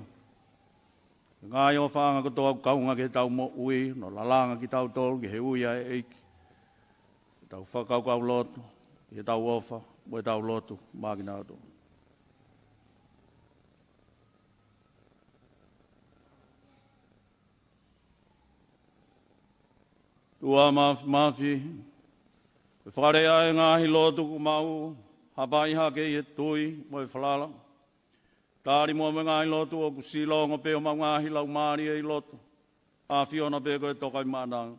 Ngaahi ʻofaʻanga kotoa ʻoku kaunga ki heʻetau moʻui, ʻo lalanga kitautolu ki he ui ʻa e ʻEiki. Tau fakakaukau lotu, ʻi heʻetau ʻofa, mo ʻetau lotu, maʻa kinautolu. ʻOtua Māfimafi, ko e fakalea ʻa e ngaahi lotu kuo mau hapai hake ʻi he tui mo e falala. Tali muʻa mo e ngaahi lotu ʻoku silongo pē homau ngaahi laumālie ʻi loto, ʻAfiona pē ko e Tokaimaʻananga.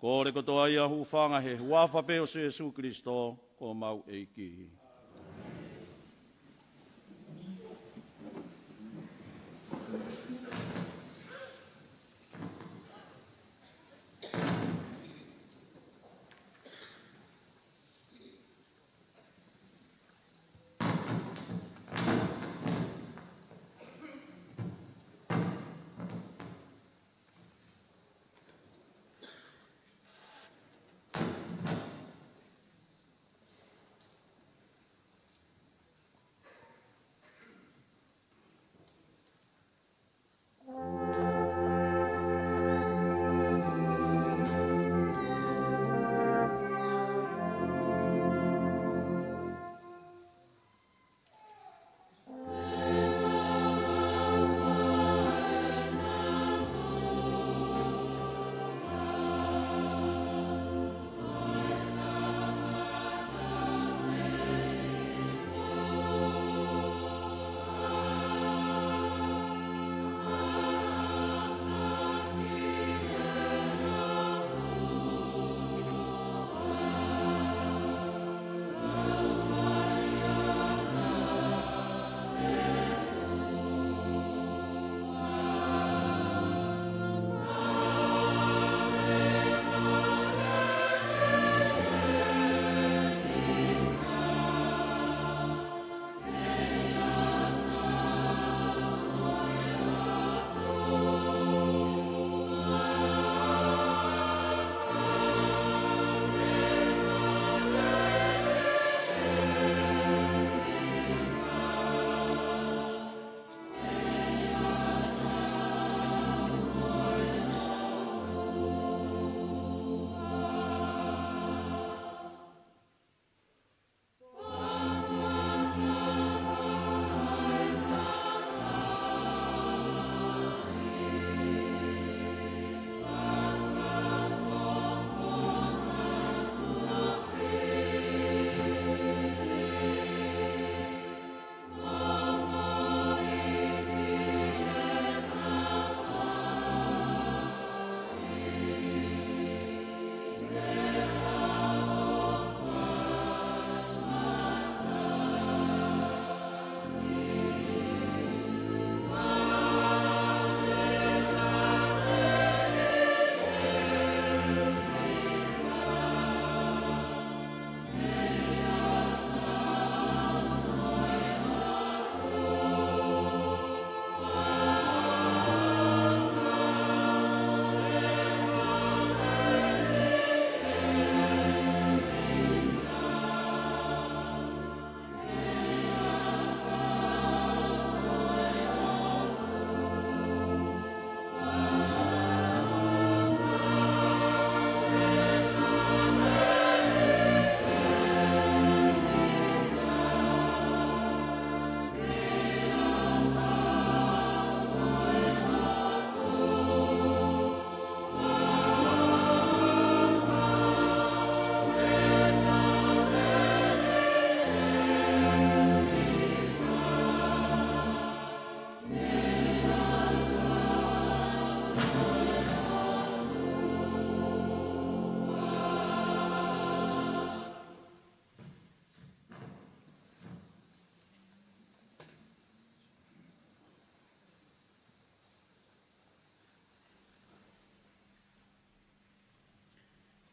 Kole kotoa ia hūfanga he huafa pē ʻo Sīsū Kilisitō ko homau ʻEiki.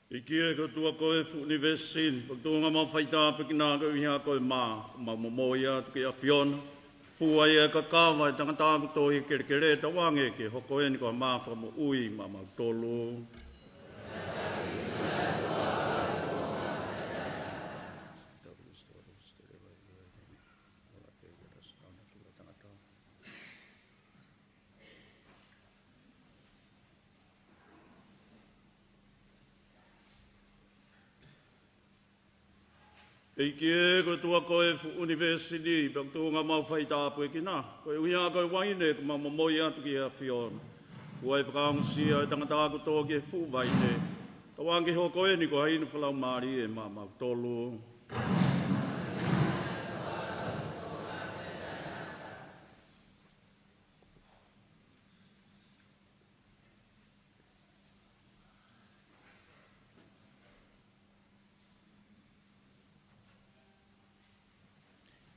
ʻEiki ē, ko e ʻOtua ko ē ʻo e fuʻu ʻunivēsi ni, ko e tuʻunga ʻemau faitāpuekina koeʻuhi ko e mā, ʻoku mau momoi atu ki he ʻAfiona. Fua ʻa e kakava ʻa e tangata kuo tō ʻi he kelekele, tauange ke hoko eni ko ha mā fakamoʻui maʻamautolu. ʻEiki ē, ko e ʻOtua ko ē ʻo e fuʻu ʻunivēsi ni, pea ko e tuʻunga ʻemau faitāpuekina koeʻuhi ko e uaine ʻoku mau momoi atu ki he ʻAfiona. Fua ʻa e fakaongosia ʻa e tangata kuo tō ki he fuʻu vaine, tauange ke hoko eni ko ha inu fakalaumālie maʻamautolu.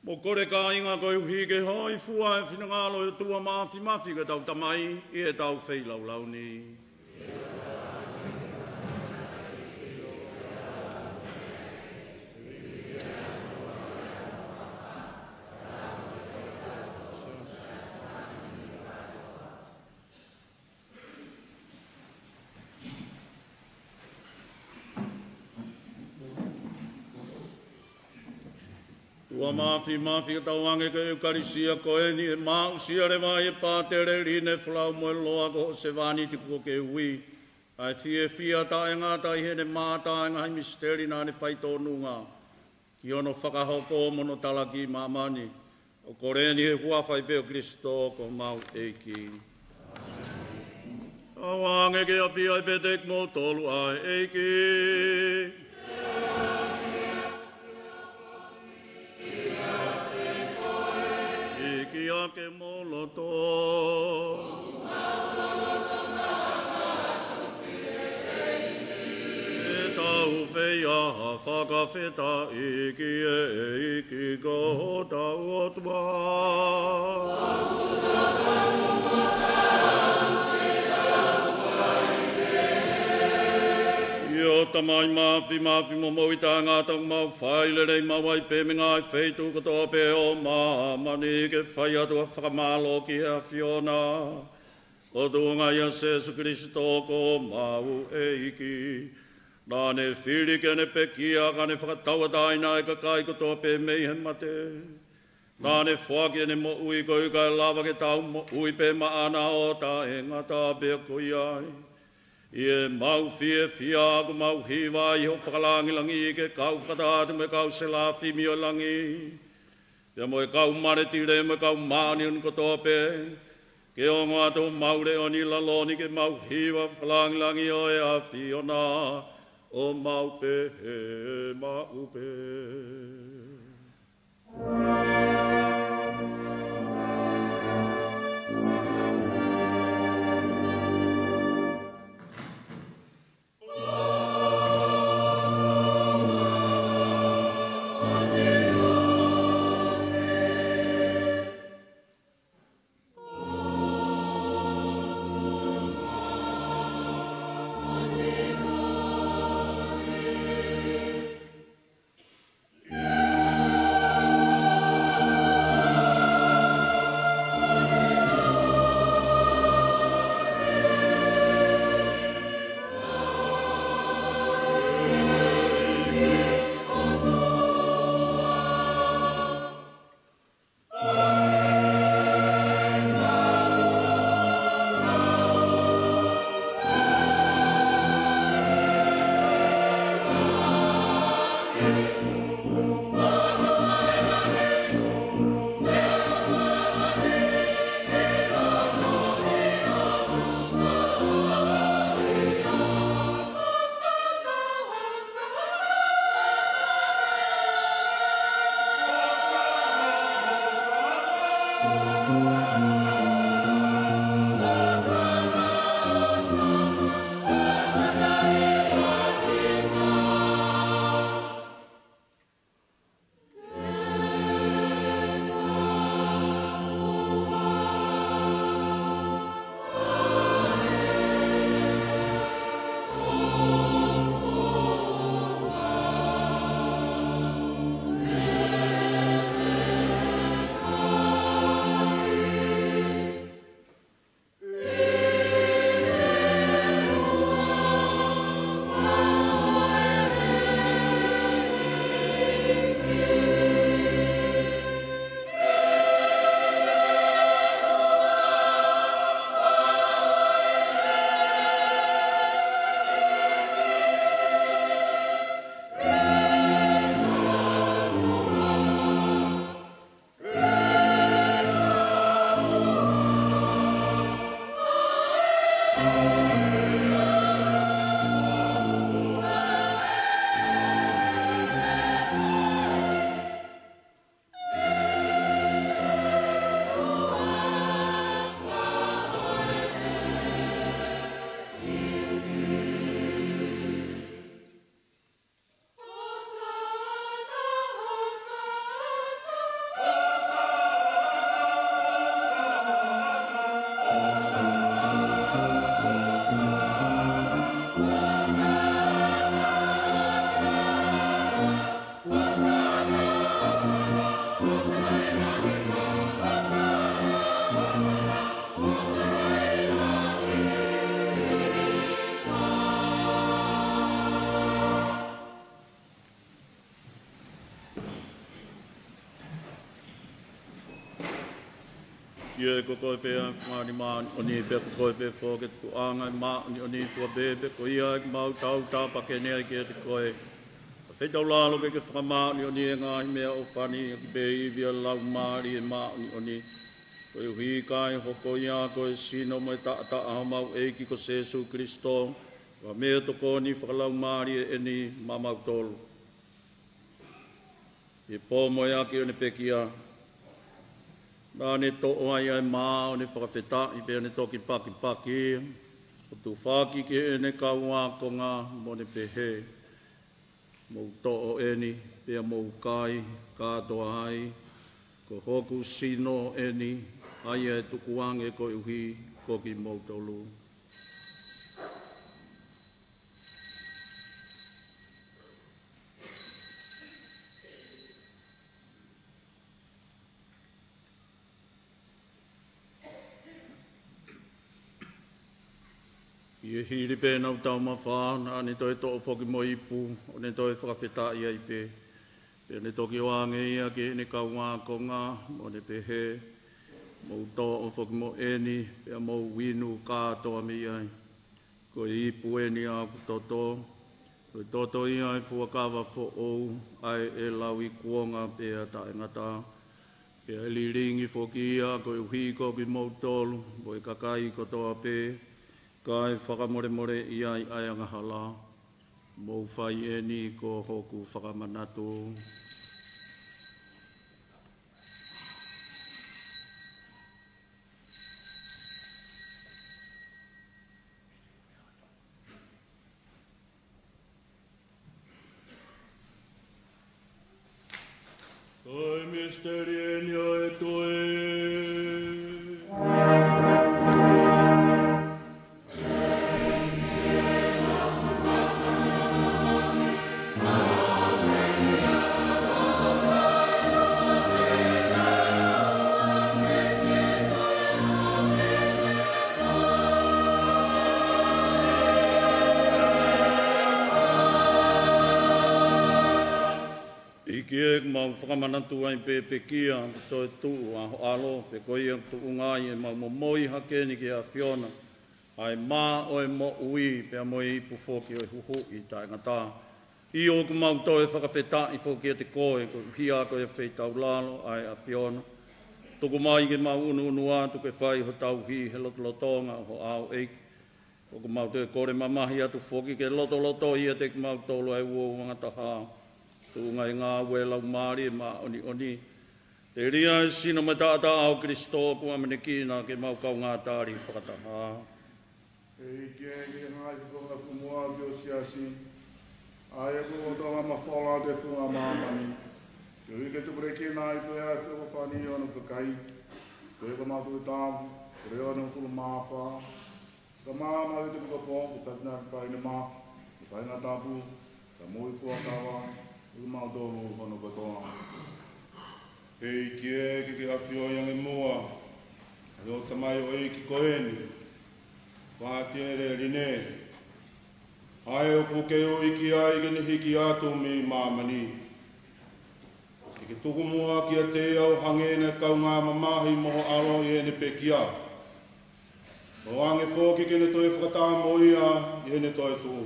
Mou kole kāinga koeʻuhi ke hōifua ʻa e finangalo ʻo e ʻOtua Māfimafi, ko hotau Tamai, ʻi heʻetau feilaulau ni. ʻOtua Māfimafi, ʻoku tauange ko e ʻEukalisia ko eni, ʻe maʻusia leva ʻi he pātele, line, folau mo e loa, ko hoʻo sevāniti kuo ke ui, ʻa e fiefia taʻengata ʻi heʻene mātā ʻa e ngaahi misiteli naʻa ne faitōnunga ki hono fakahoko mo hono talaki ʻi māmani. ʻOku kole ni ʻi he huafa pē ʻo Kalaisi ko homau ʻEiki. Tauange ke ʻafio ʻi he pēteki ʻo kimoutolu ʻa e ʻEiki. Hiki hake homou loto. ʻE tau fai ha fakafetaʻi ki he ʻEiki ko hotau ʻOtua. ʻIo Tamai Māfimafi mo moʻui taʻengata, ʻoku mau fai lelei maʻu ai pē mei he ngaahi feituʻu kotoa pē ʻo māmani ke fai atu ha fakamālō ki he ʻAfiona, ʻo tuʻunga ʻia Sēsū Kalaisi ko homau ʻEiki. Naʻa ne fili ke ne pekia, ka ne fakatauʻatāina ʻa e kakai kotoa pē mei he mate. Naʻa ne foaki ʻene moʻui koeʻuhi kae lava ke tau moʻui pē maʻana ʻo taʻengata pea ko ia ai. ʻI heʻemau fiefia ʻoku mau hiva ʻi hoʻo fakalāngilangi ke kau fakataha atu mo e kau selafimi ʻo e langi, pea mo e kau maletile mo e kau māʻoniʻoni kotoa pē, ke ongo atu homau leʻo ni ʻi lalo ni ke mau hiva fakalāngilangi ʻo e ʻAfiona, ʻo mau pehē maʻu pē. ʻIo, ko koe pē ʻa e fungani māʻoniʻoni, pea ko koe pē foki ʻa e tukuʻanga ʻo e māʻoniʻoni, fua pē, pea ko ia ʻoku mau tautapa ke ne ai kiate koe. Ka feitaulalo ke ke fakamāʻoniʻoni ʻa e ngaahi meʻaʻofa ni, ʻaki pē ʻa e ivi ʻa e Laumālie Māʻoniʻoni, koeʻuhi kae hoko ia ko e sino mo e taʻataʻa ʻo homau ʻEiki ko Sīsū Kalaisi, ko e meʻatokoni fakalaumālie eni maʻamautolu. ʻI he pō mo e ʻaho ʻo ʻene pekia, naʻa ne toʻo ai ʻa e mā ʻo ne fakafetaʻi, pea ne toki pakipaki ia, ʻo tufaki ki heʻene kau ākonga, mo ne pehē: Mou toʻo eni, pea mou kai kātoa ai, ko hoku sino eni, ʻa ia ʻe tukuange koeʻuhi ko kimoutolu. ʻI he hili pē ʻenau taumafa, naʻa ne toe toʻo foki mo e ipu, ʻo ne toe fakafetaʻi ai pē. Pea ne toki ʻoange ia ki heʻene kau ākonga, mo ne pehē: Mou toʻo foki mo eni, pea mou inu kātoa mei ai. Ko e ipu eni ʻa hoku toto, ko e toto ia ʻo e fuakava foʻou, ʻa ia ʻe lauikuonga pea taʻengata. Pea ʻe lilingi foki ia koeʻuhi ko kimoutolu, mo e kakai kotoa pē, kae fakamolemoleʻi ai ʻa e angahala. Mou fai eni ko hoku fakamanatu. Ko e misiteli eni ʻo e tui. ʻEiki ē, ʻoku mau fakamanatu ai pē ʻa e pekia, toe tuʻu ʻa ho ʻAlo, pea ko ia ʻoku tuʻunga ai ʻemau momoi hake ni ki he ʻAfiona, ʻa e mā ʻo e moʻui, pea mo e ipu foki ʻo e huhuʻi taʻengata. ʻIo, ʻoku mau toe fakafetaʻi foki kiate koe, koeʻuhi ko e feitaulalo ʻa e ʻAfiona. Tuku mai ke mau ʻunuʻunu atu ke fai ho tauhi he lotolotonga ʻo ho ʻAlo ʻEiki. ʻOku mau toe kole mamahi atu foki ke lotolotohi ʻiate kimautolu ʻa e uouangataha, tuʻunga ʻi he ngāue ʻa e Laumālie Māʻoniʻoni, telia ʻa e sino mo e taʻataʻa ʻo Kalaisi, ʻoku ʻamanekina ke mau kaungā tali fakataha. ʻEiki ē, ke ngaahi fofonga fungua ki ho siasi, ʻa ia ʻoku lolotonga mafola ʻi he funga māmani, koeʻuhi ke tupulekina ai pē ʻa e feʻofoʻofani ʻo hono kakai, ko ia ʻoku mau tui tapu, ko e leʻo ʻe hongofulu mā fā, ka māmani ʻi he ʻepikopō, ko Katinali Paine Mafi, ko e kāingatapu, ka mo e fuakava, ʻo kimautolu hono kotoa. ʻEiki ē, ke ke ʻafioʻi ange muʻa ʻa e ʻū tamaioʻeiki ko eni, ko Atiele Line, ʻa ia ʻoku ke ui ki ai ke ne hiki atu mei māmani. Ke ke tuku muʻa kiate ia ʻo hangē naʻe kaungā mamahi mo ho ʻAlo ʻi heʻene pekia. ʻOange foki ke ne toe fakataha mo ia ʻi heʻene toetuʻu.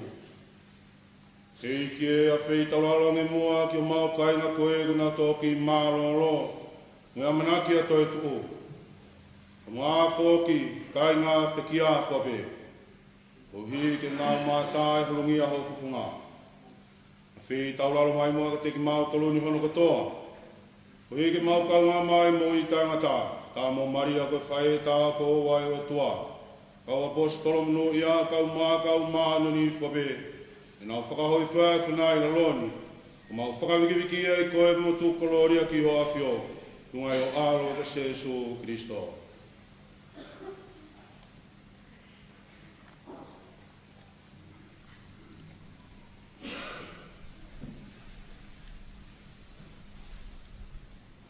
ʻEiki ē, ʻa feitaulalo ange muʻa ki homau kāinga ko ē kuo nau toki mālōlō mo e ʻamanaki ʻa e toetuʻu, kae ʻumaʻā foki kāinga pekia fua pē. Koeʻuhi ke nau mātā e hulungia ho fofonga. Fetaulaki mai muʻa kiate kimautolu ni hono kotoa. Koeʻuhi ke mau kaungā maʻu e moʻui taʻengata, tā mo Maria ko e faʻē taʻeʻoua ʻo e ʻOtua, kau ʻaposetolo monūʻia, kau mā, kau māʻoniʻoni fua pē, ʻenau fakahōifua e fonua ʻi lalo ni, ʻo mau fakavikivikiʻi ai koe mo tuku kolōlia ki ho ʻAfio, tuʻunga ʻi ho ʻAlo ko Sēsū Kilisitō.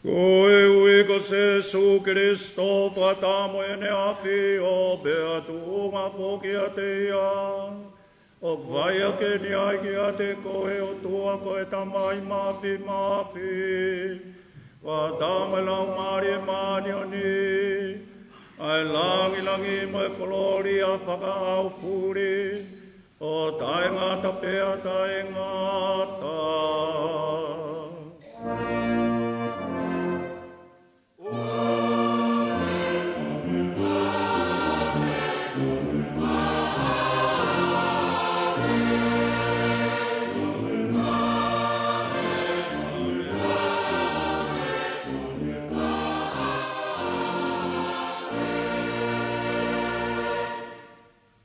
Koeʻuhi ko Sēsū Kilisitō, fakataha mo ʻEne ʻAfio, pea tuʻunga foki kiate ia, ʻoku fai ʻaki ʻeni ʻa e ʻEiki kiate koe, ʻOtua ko e Tamai Māfimafi, fakataha mo e Laumālie Māʻoniʻoni, ʻa e langilangi mo e kolōlia fakaʻaufuli, ʻo taʻengata pea taʻengata.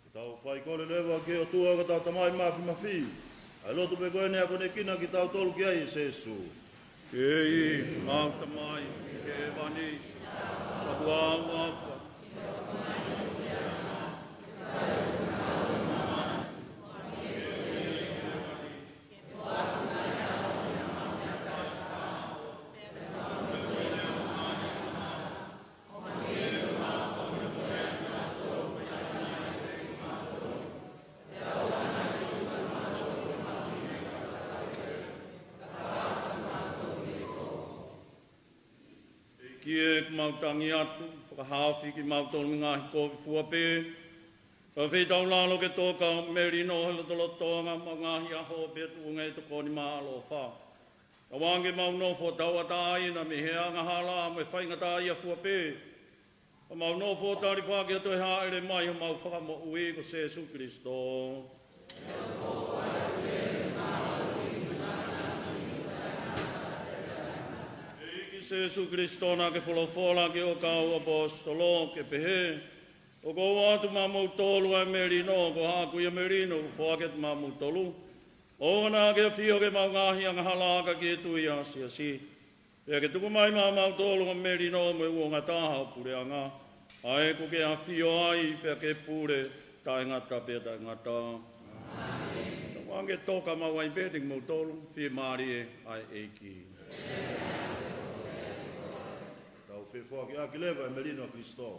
Ke tau faikole leva ki he ʻOtua ko hotau Tamai Māfimafi, ʻa e lotu pē ko eni ʻoku ne akonekina kitautolu ki ai ʻe Sēsū. Kei, mau Tamai, ʻi hēvani, fakahoko ho huafa. ʻEiki ē, ʻoku mau tangi atu, fakahaofi kimautolu mei he ngaahi kovi fua pē, pea fetaulaki ke toka ho melino he lotolotonga ʻemau ngaahi ʻaho pea tuʻunga ʻi he tokoni māʻolunga. Tauange ke mau nofo tauʻatāina mei he angahala mo e faingataʻaʻia fua pē, ka mau nofo tali hake atu ʻa e hāʻele mai ʻa homau Fakamoʻui ko Sēsū Kilisitō. ʻEiki Sēsū Kilisitō, naʻa ke folofola ki hoʻo kau ʻaposetolo ke pehē, ʻOku ou ʻoatu maʻamoutolu ʻa e melino, ko haʻaku ia melino ʻoku ou foaki atu maʻamoutolu. ʻOua naʻa ke ʻafio ki heʻemau ngaahi angahala, ka ke tui ʻa e siasi. Pea ke tuku mai maʻamautolu ho melino mo e uouangataha ʻo e puleʻanga, ʻa ia ʻoku ke ʻafio ai pea ke pule taʻengata pea taʻengata. Tauange ke toka maʻu ai pē ʻiate kimoutolu, fiemālie ʻa e ʻEiki. Tau fefoakiʻaki leva e melino ʻa Kilisitō.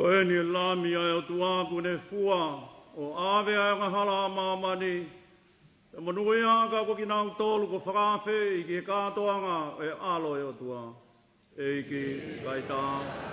Ko eni e Lami ʻa e ʻOtua kuo ne fua ʻo ʻave ʻa e angahala ʻa māmani. Pea monūʻia ā kinautolu kuo fakaafeʻi ki he kātoanga ʻo e ʻAlo ʻo e ʻOtua. ʻEiki, kae ʻatā.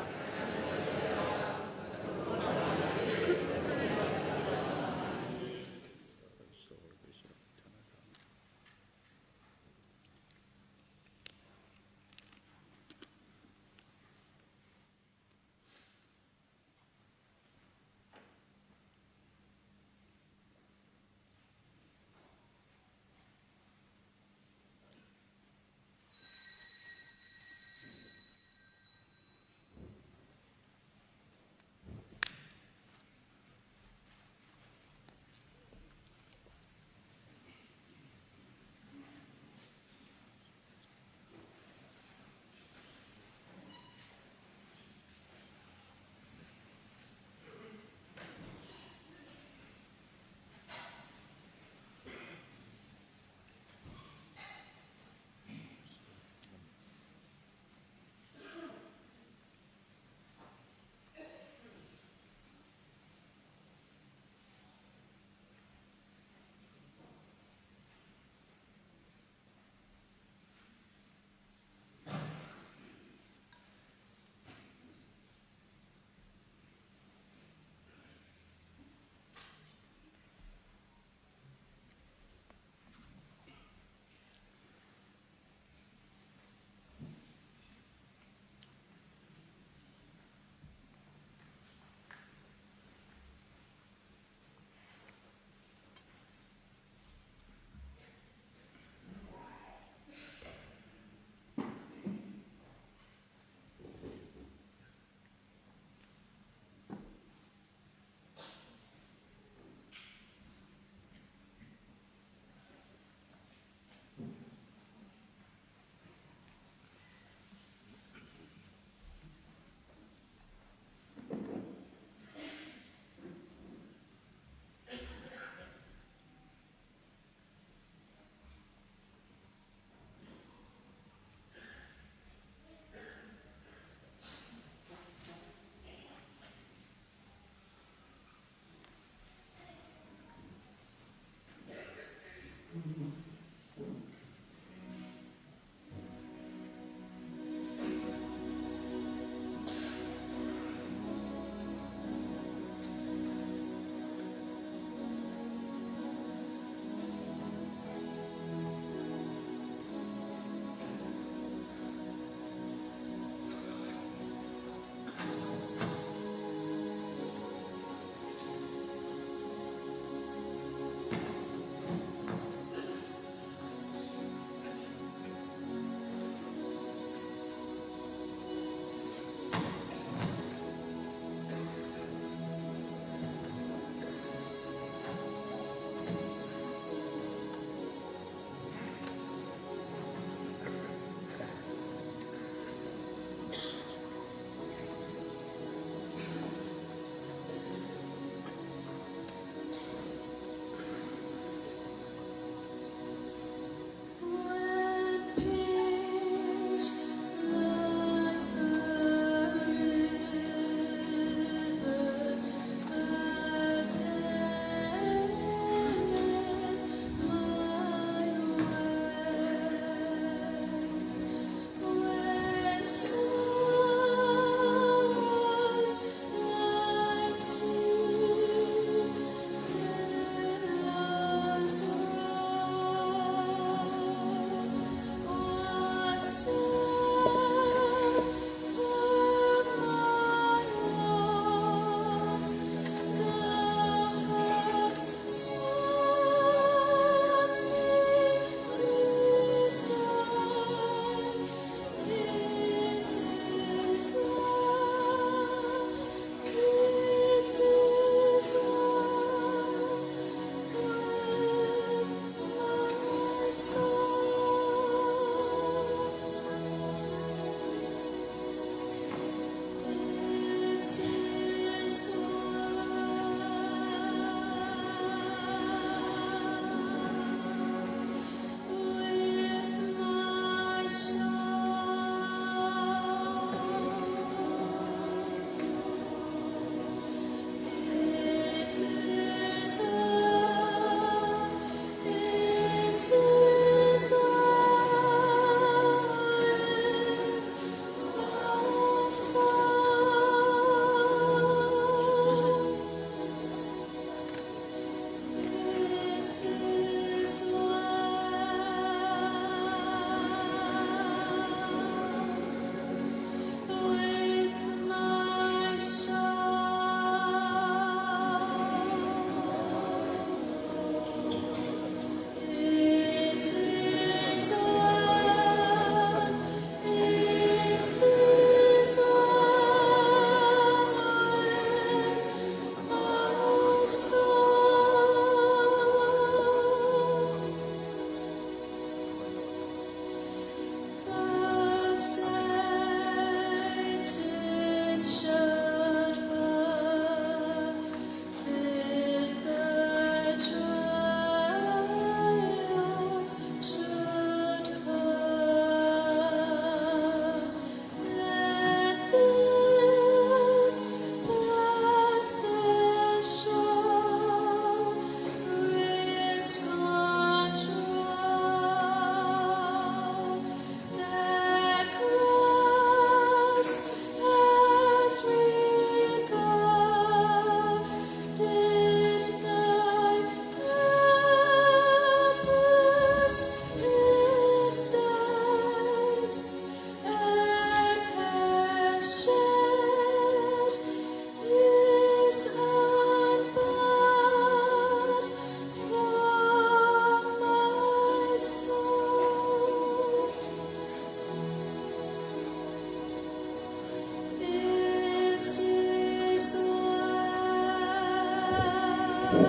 with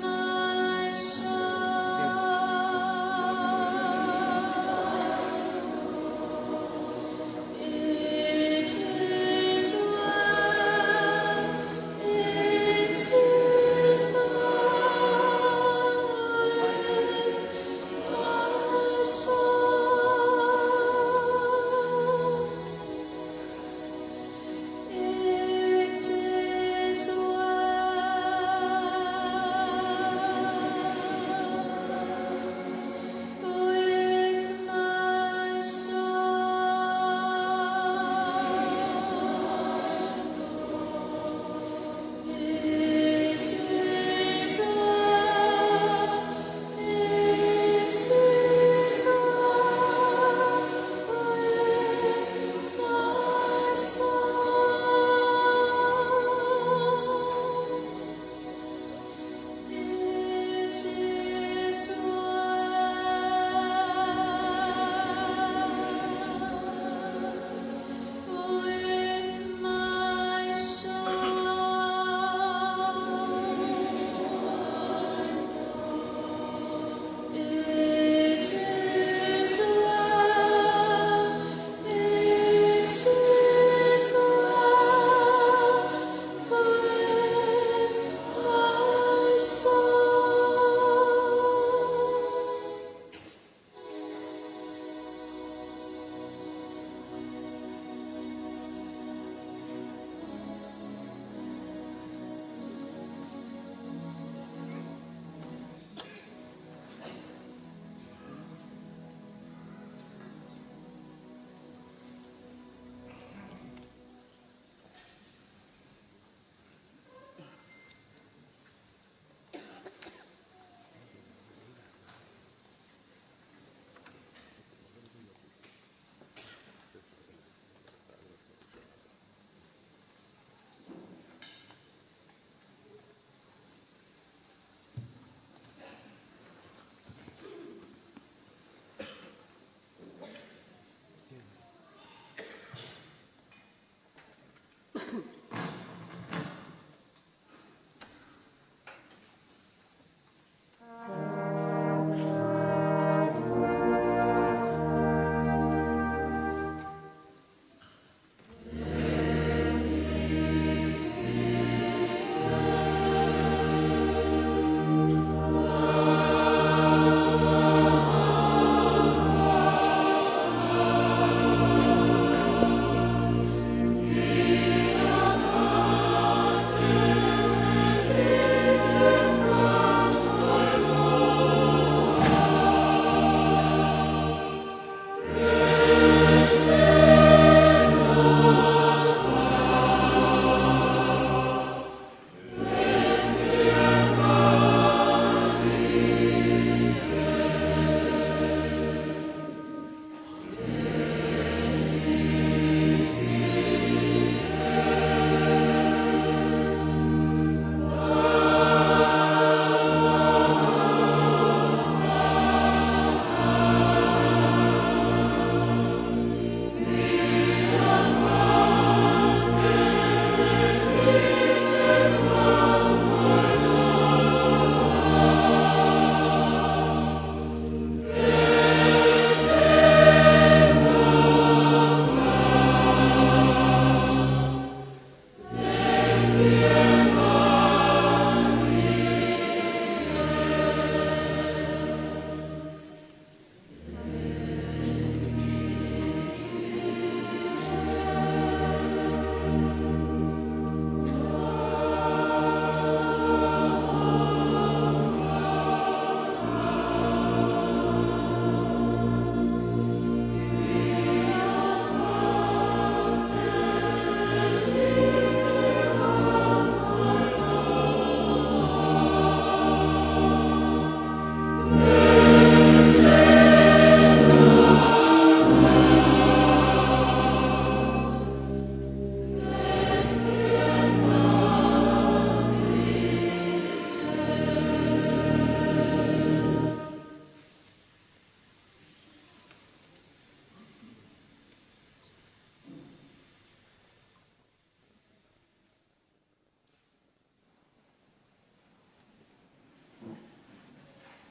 my soul. It is well, it is well with my soul.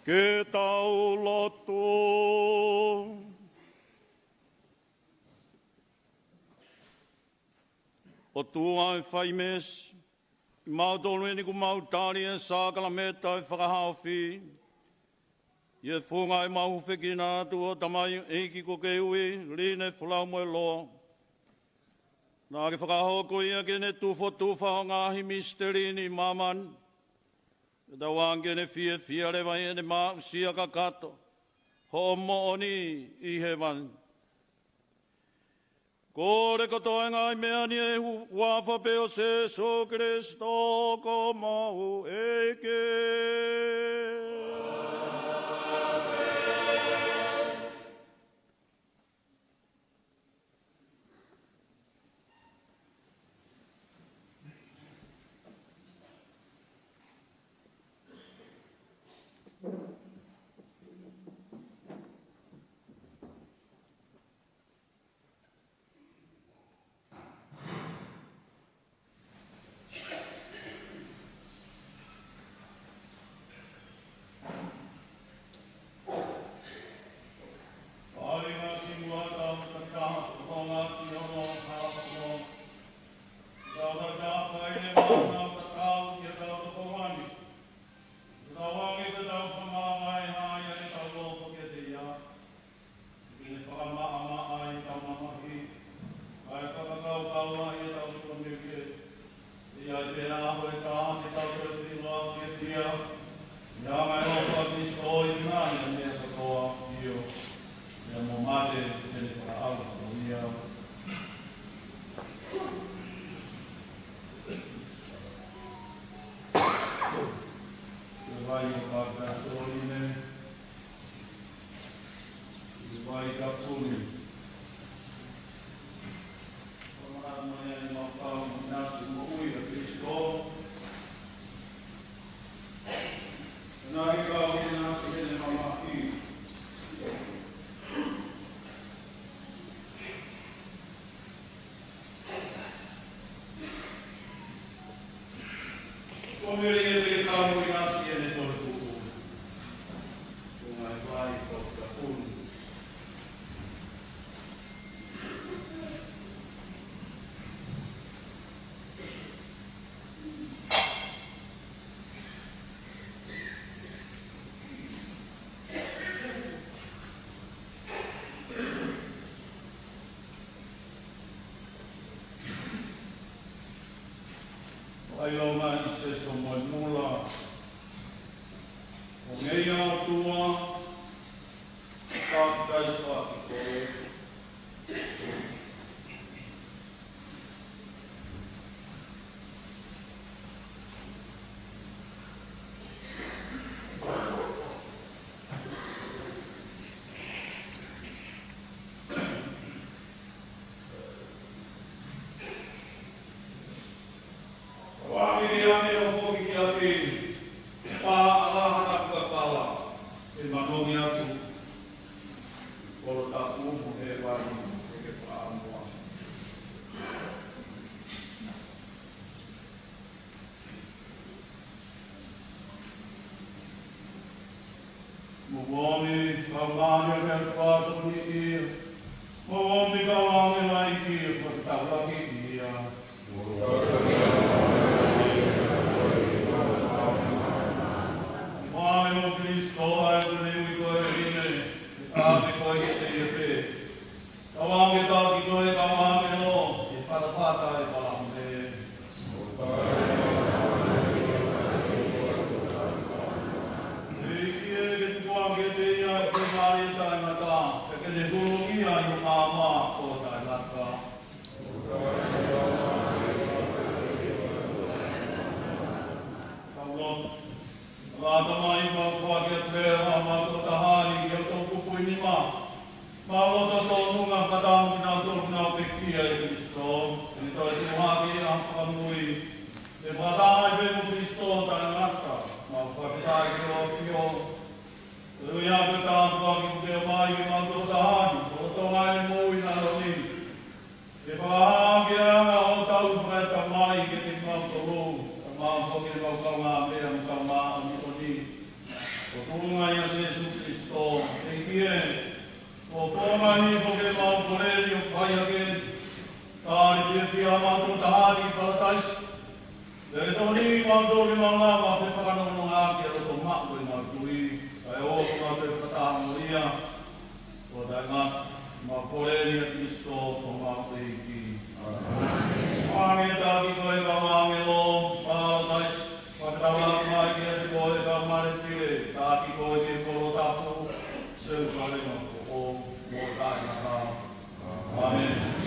Ke tau lotu. ʻOtua ʻe fai meesi, ʻi mautolu eni kuo mau tali ʻa e sākalamēniti ʻo e fakahaofi, ʻi he funga ʻemau hūfekina atu ʻo Tamaioʻeiki Kokeui Lina Folau Moeloa. Naʻa ke fakahoko ia ke ne tufotufa ho ngaahi misiteli ni ʻi māmani, ke tau ange ke ne fiefia leva ʻi heʻene maʻusia kakato hoʻo moʻoni ʻi hēvani. Kole kotoa e ngaahi meʻa ni ʻi he hu-, huafa pē ʻo Sēsū Kilisitō ko homau ʻEiki. Ke ne fakamaʻamaʻa ʻetau mamahi, kae fakakaukauʻi ʻetau tokoni ki he ʻEiki, ʻi he ʻaho ʻe taha te tau toe fiefia, ʻi he anga ʻo e ʻofa ʻa Kalaisi ʻi he ngaahi meʻa kotoa, ʻio, ʻi he mate, ke ne fakaʻauha ia. Ko e vai ʻo e kātoliko ni. Ko e vai kapuni. Ko e mana mai ʻa e mau kau ʻinasi moʻui ʻa Kalaisi. Naʻe kau ʻinasi heʻene mamahi. Ko e meʻa ia te tau ʻinasi ʻene toetuʻu. Ko e ngaahi vai ko e kapuni. ʻAi ʻo mai Sēsū mo e mula. ʻO ngeia ʻOtua, fakataisaki koe. Kau ange ki he ange ʻo foki ki ʻapi, pā ʻalaha naʻa ku kafala, ʻe manongi atu, kolo tapu mo hēvani, ʻe ke fakaʻamu. Moʻoni, kau ange ki he ʻOtua tokoni ia. Moʻoni, kau ange mai ki he fakataulaki ia. Mai ʻo Kalaisi, ʻa e ʻEiki ko e ʻEiki, ʻe fakaʻamu koe ke te ʻi he pē. Kau ange ki he ʻEiki ko e kau ʻāngelo, ʻi he fatafata ʻo e palame. ʻEiki ē, ke tuku ange kiate ia ʻa e Laumālie Taʻengata, pea ke ne hū ia ʻi ho maama ʻo taʻengata. Kau lotu. ʻE Tamai, mau foaki atu pē ʻa e mau tokotaha ni ki ho toʻukupu ʻi nima. Mau loto tōnunga fakataha mo kinautolu kuo nau pekia ʻia Kalaisi. ʻI he toetuʻu hake ʻa e fakamui, ʻe fakataha ai pē mo Kalaisi taʻengata. Mau fakafetaʻi ki ho ʻAfio. Ko ia ʻoku tāpuaki kuo ke ʻomai ki he mau tokotaha ni, ko e lolotonga ʻene moʻui ʻi he ʻaho ni. Ke fakahā ki he anga hotau fakatamai kiate kimautolu, kae ʻumaʻā foki ʻemau kaungāmeʻa mo e kau māʻoniʻoni. Ko e tuʻunga ia Pea mau tuʻu taha ʻi Palataisi. Pea ke tokoniʻi kimautolu ke mau ngāue mo e fakanonga ʻaki ʻa e loto maʻu ʻo ʻemau tui. Kae ʻoua ke mau toe fakataha mo ia, ʻo taʻengata. Mau kole ni ʻia Kalaisi ko homau ʻEiki. ʻĀmeni. Taki koe kau ʻāngelo ʻo Palataisi, fakatauange mai kiate koe kau male pile, taki koe ki he kolo tapu, Selusalema foʻou, mo taʻengata. ʻĀmeni.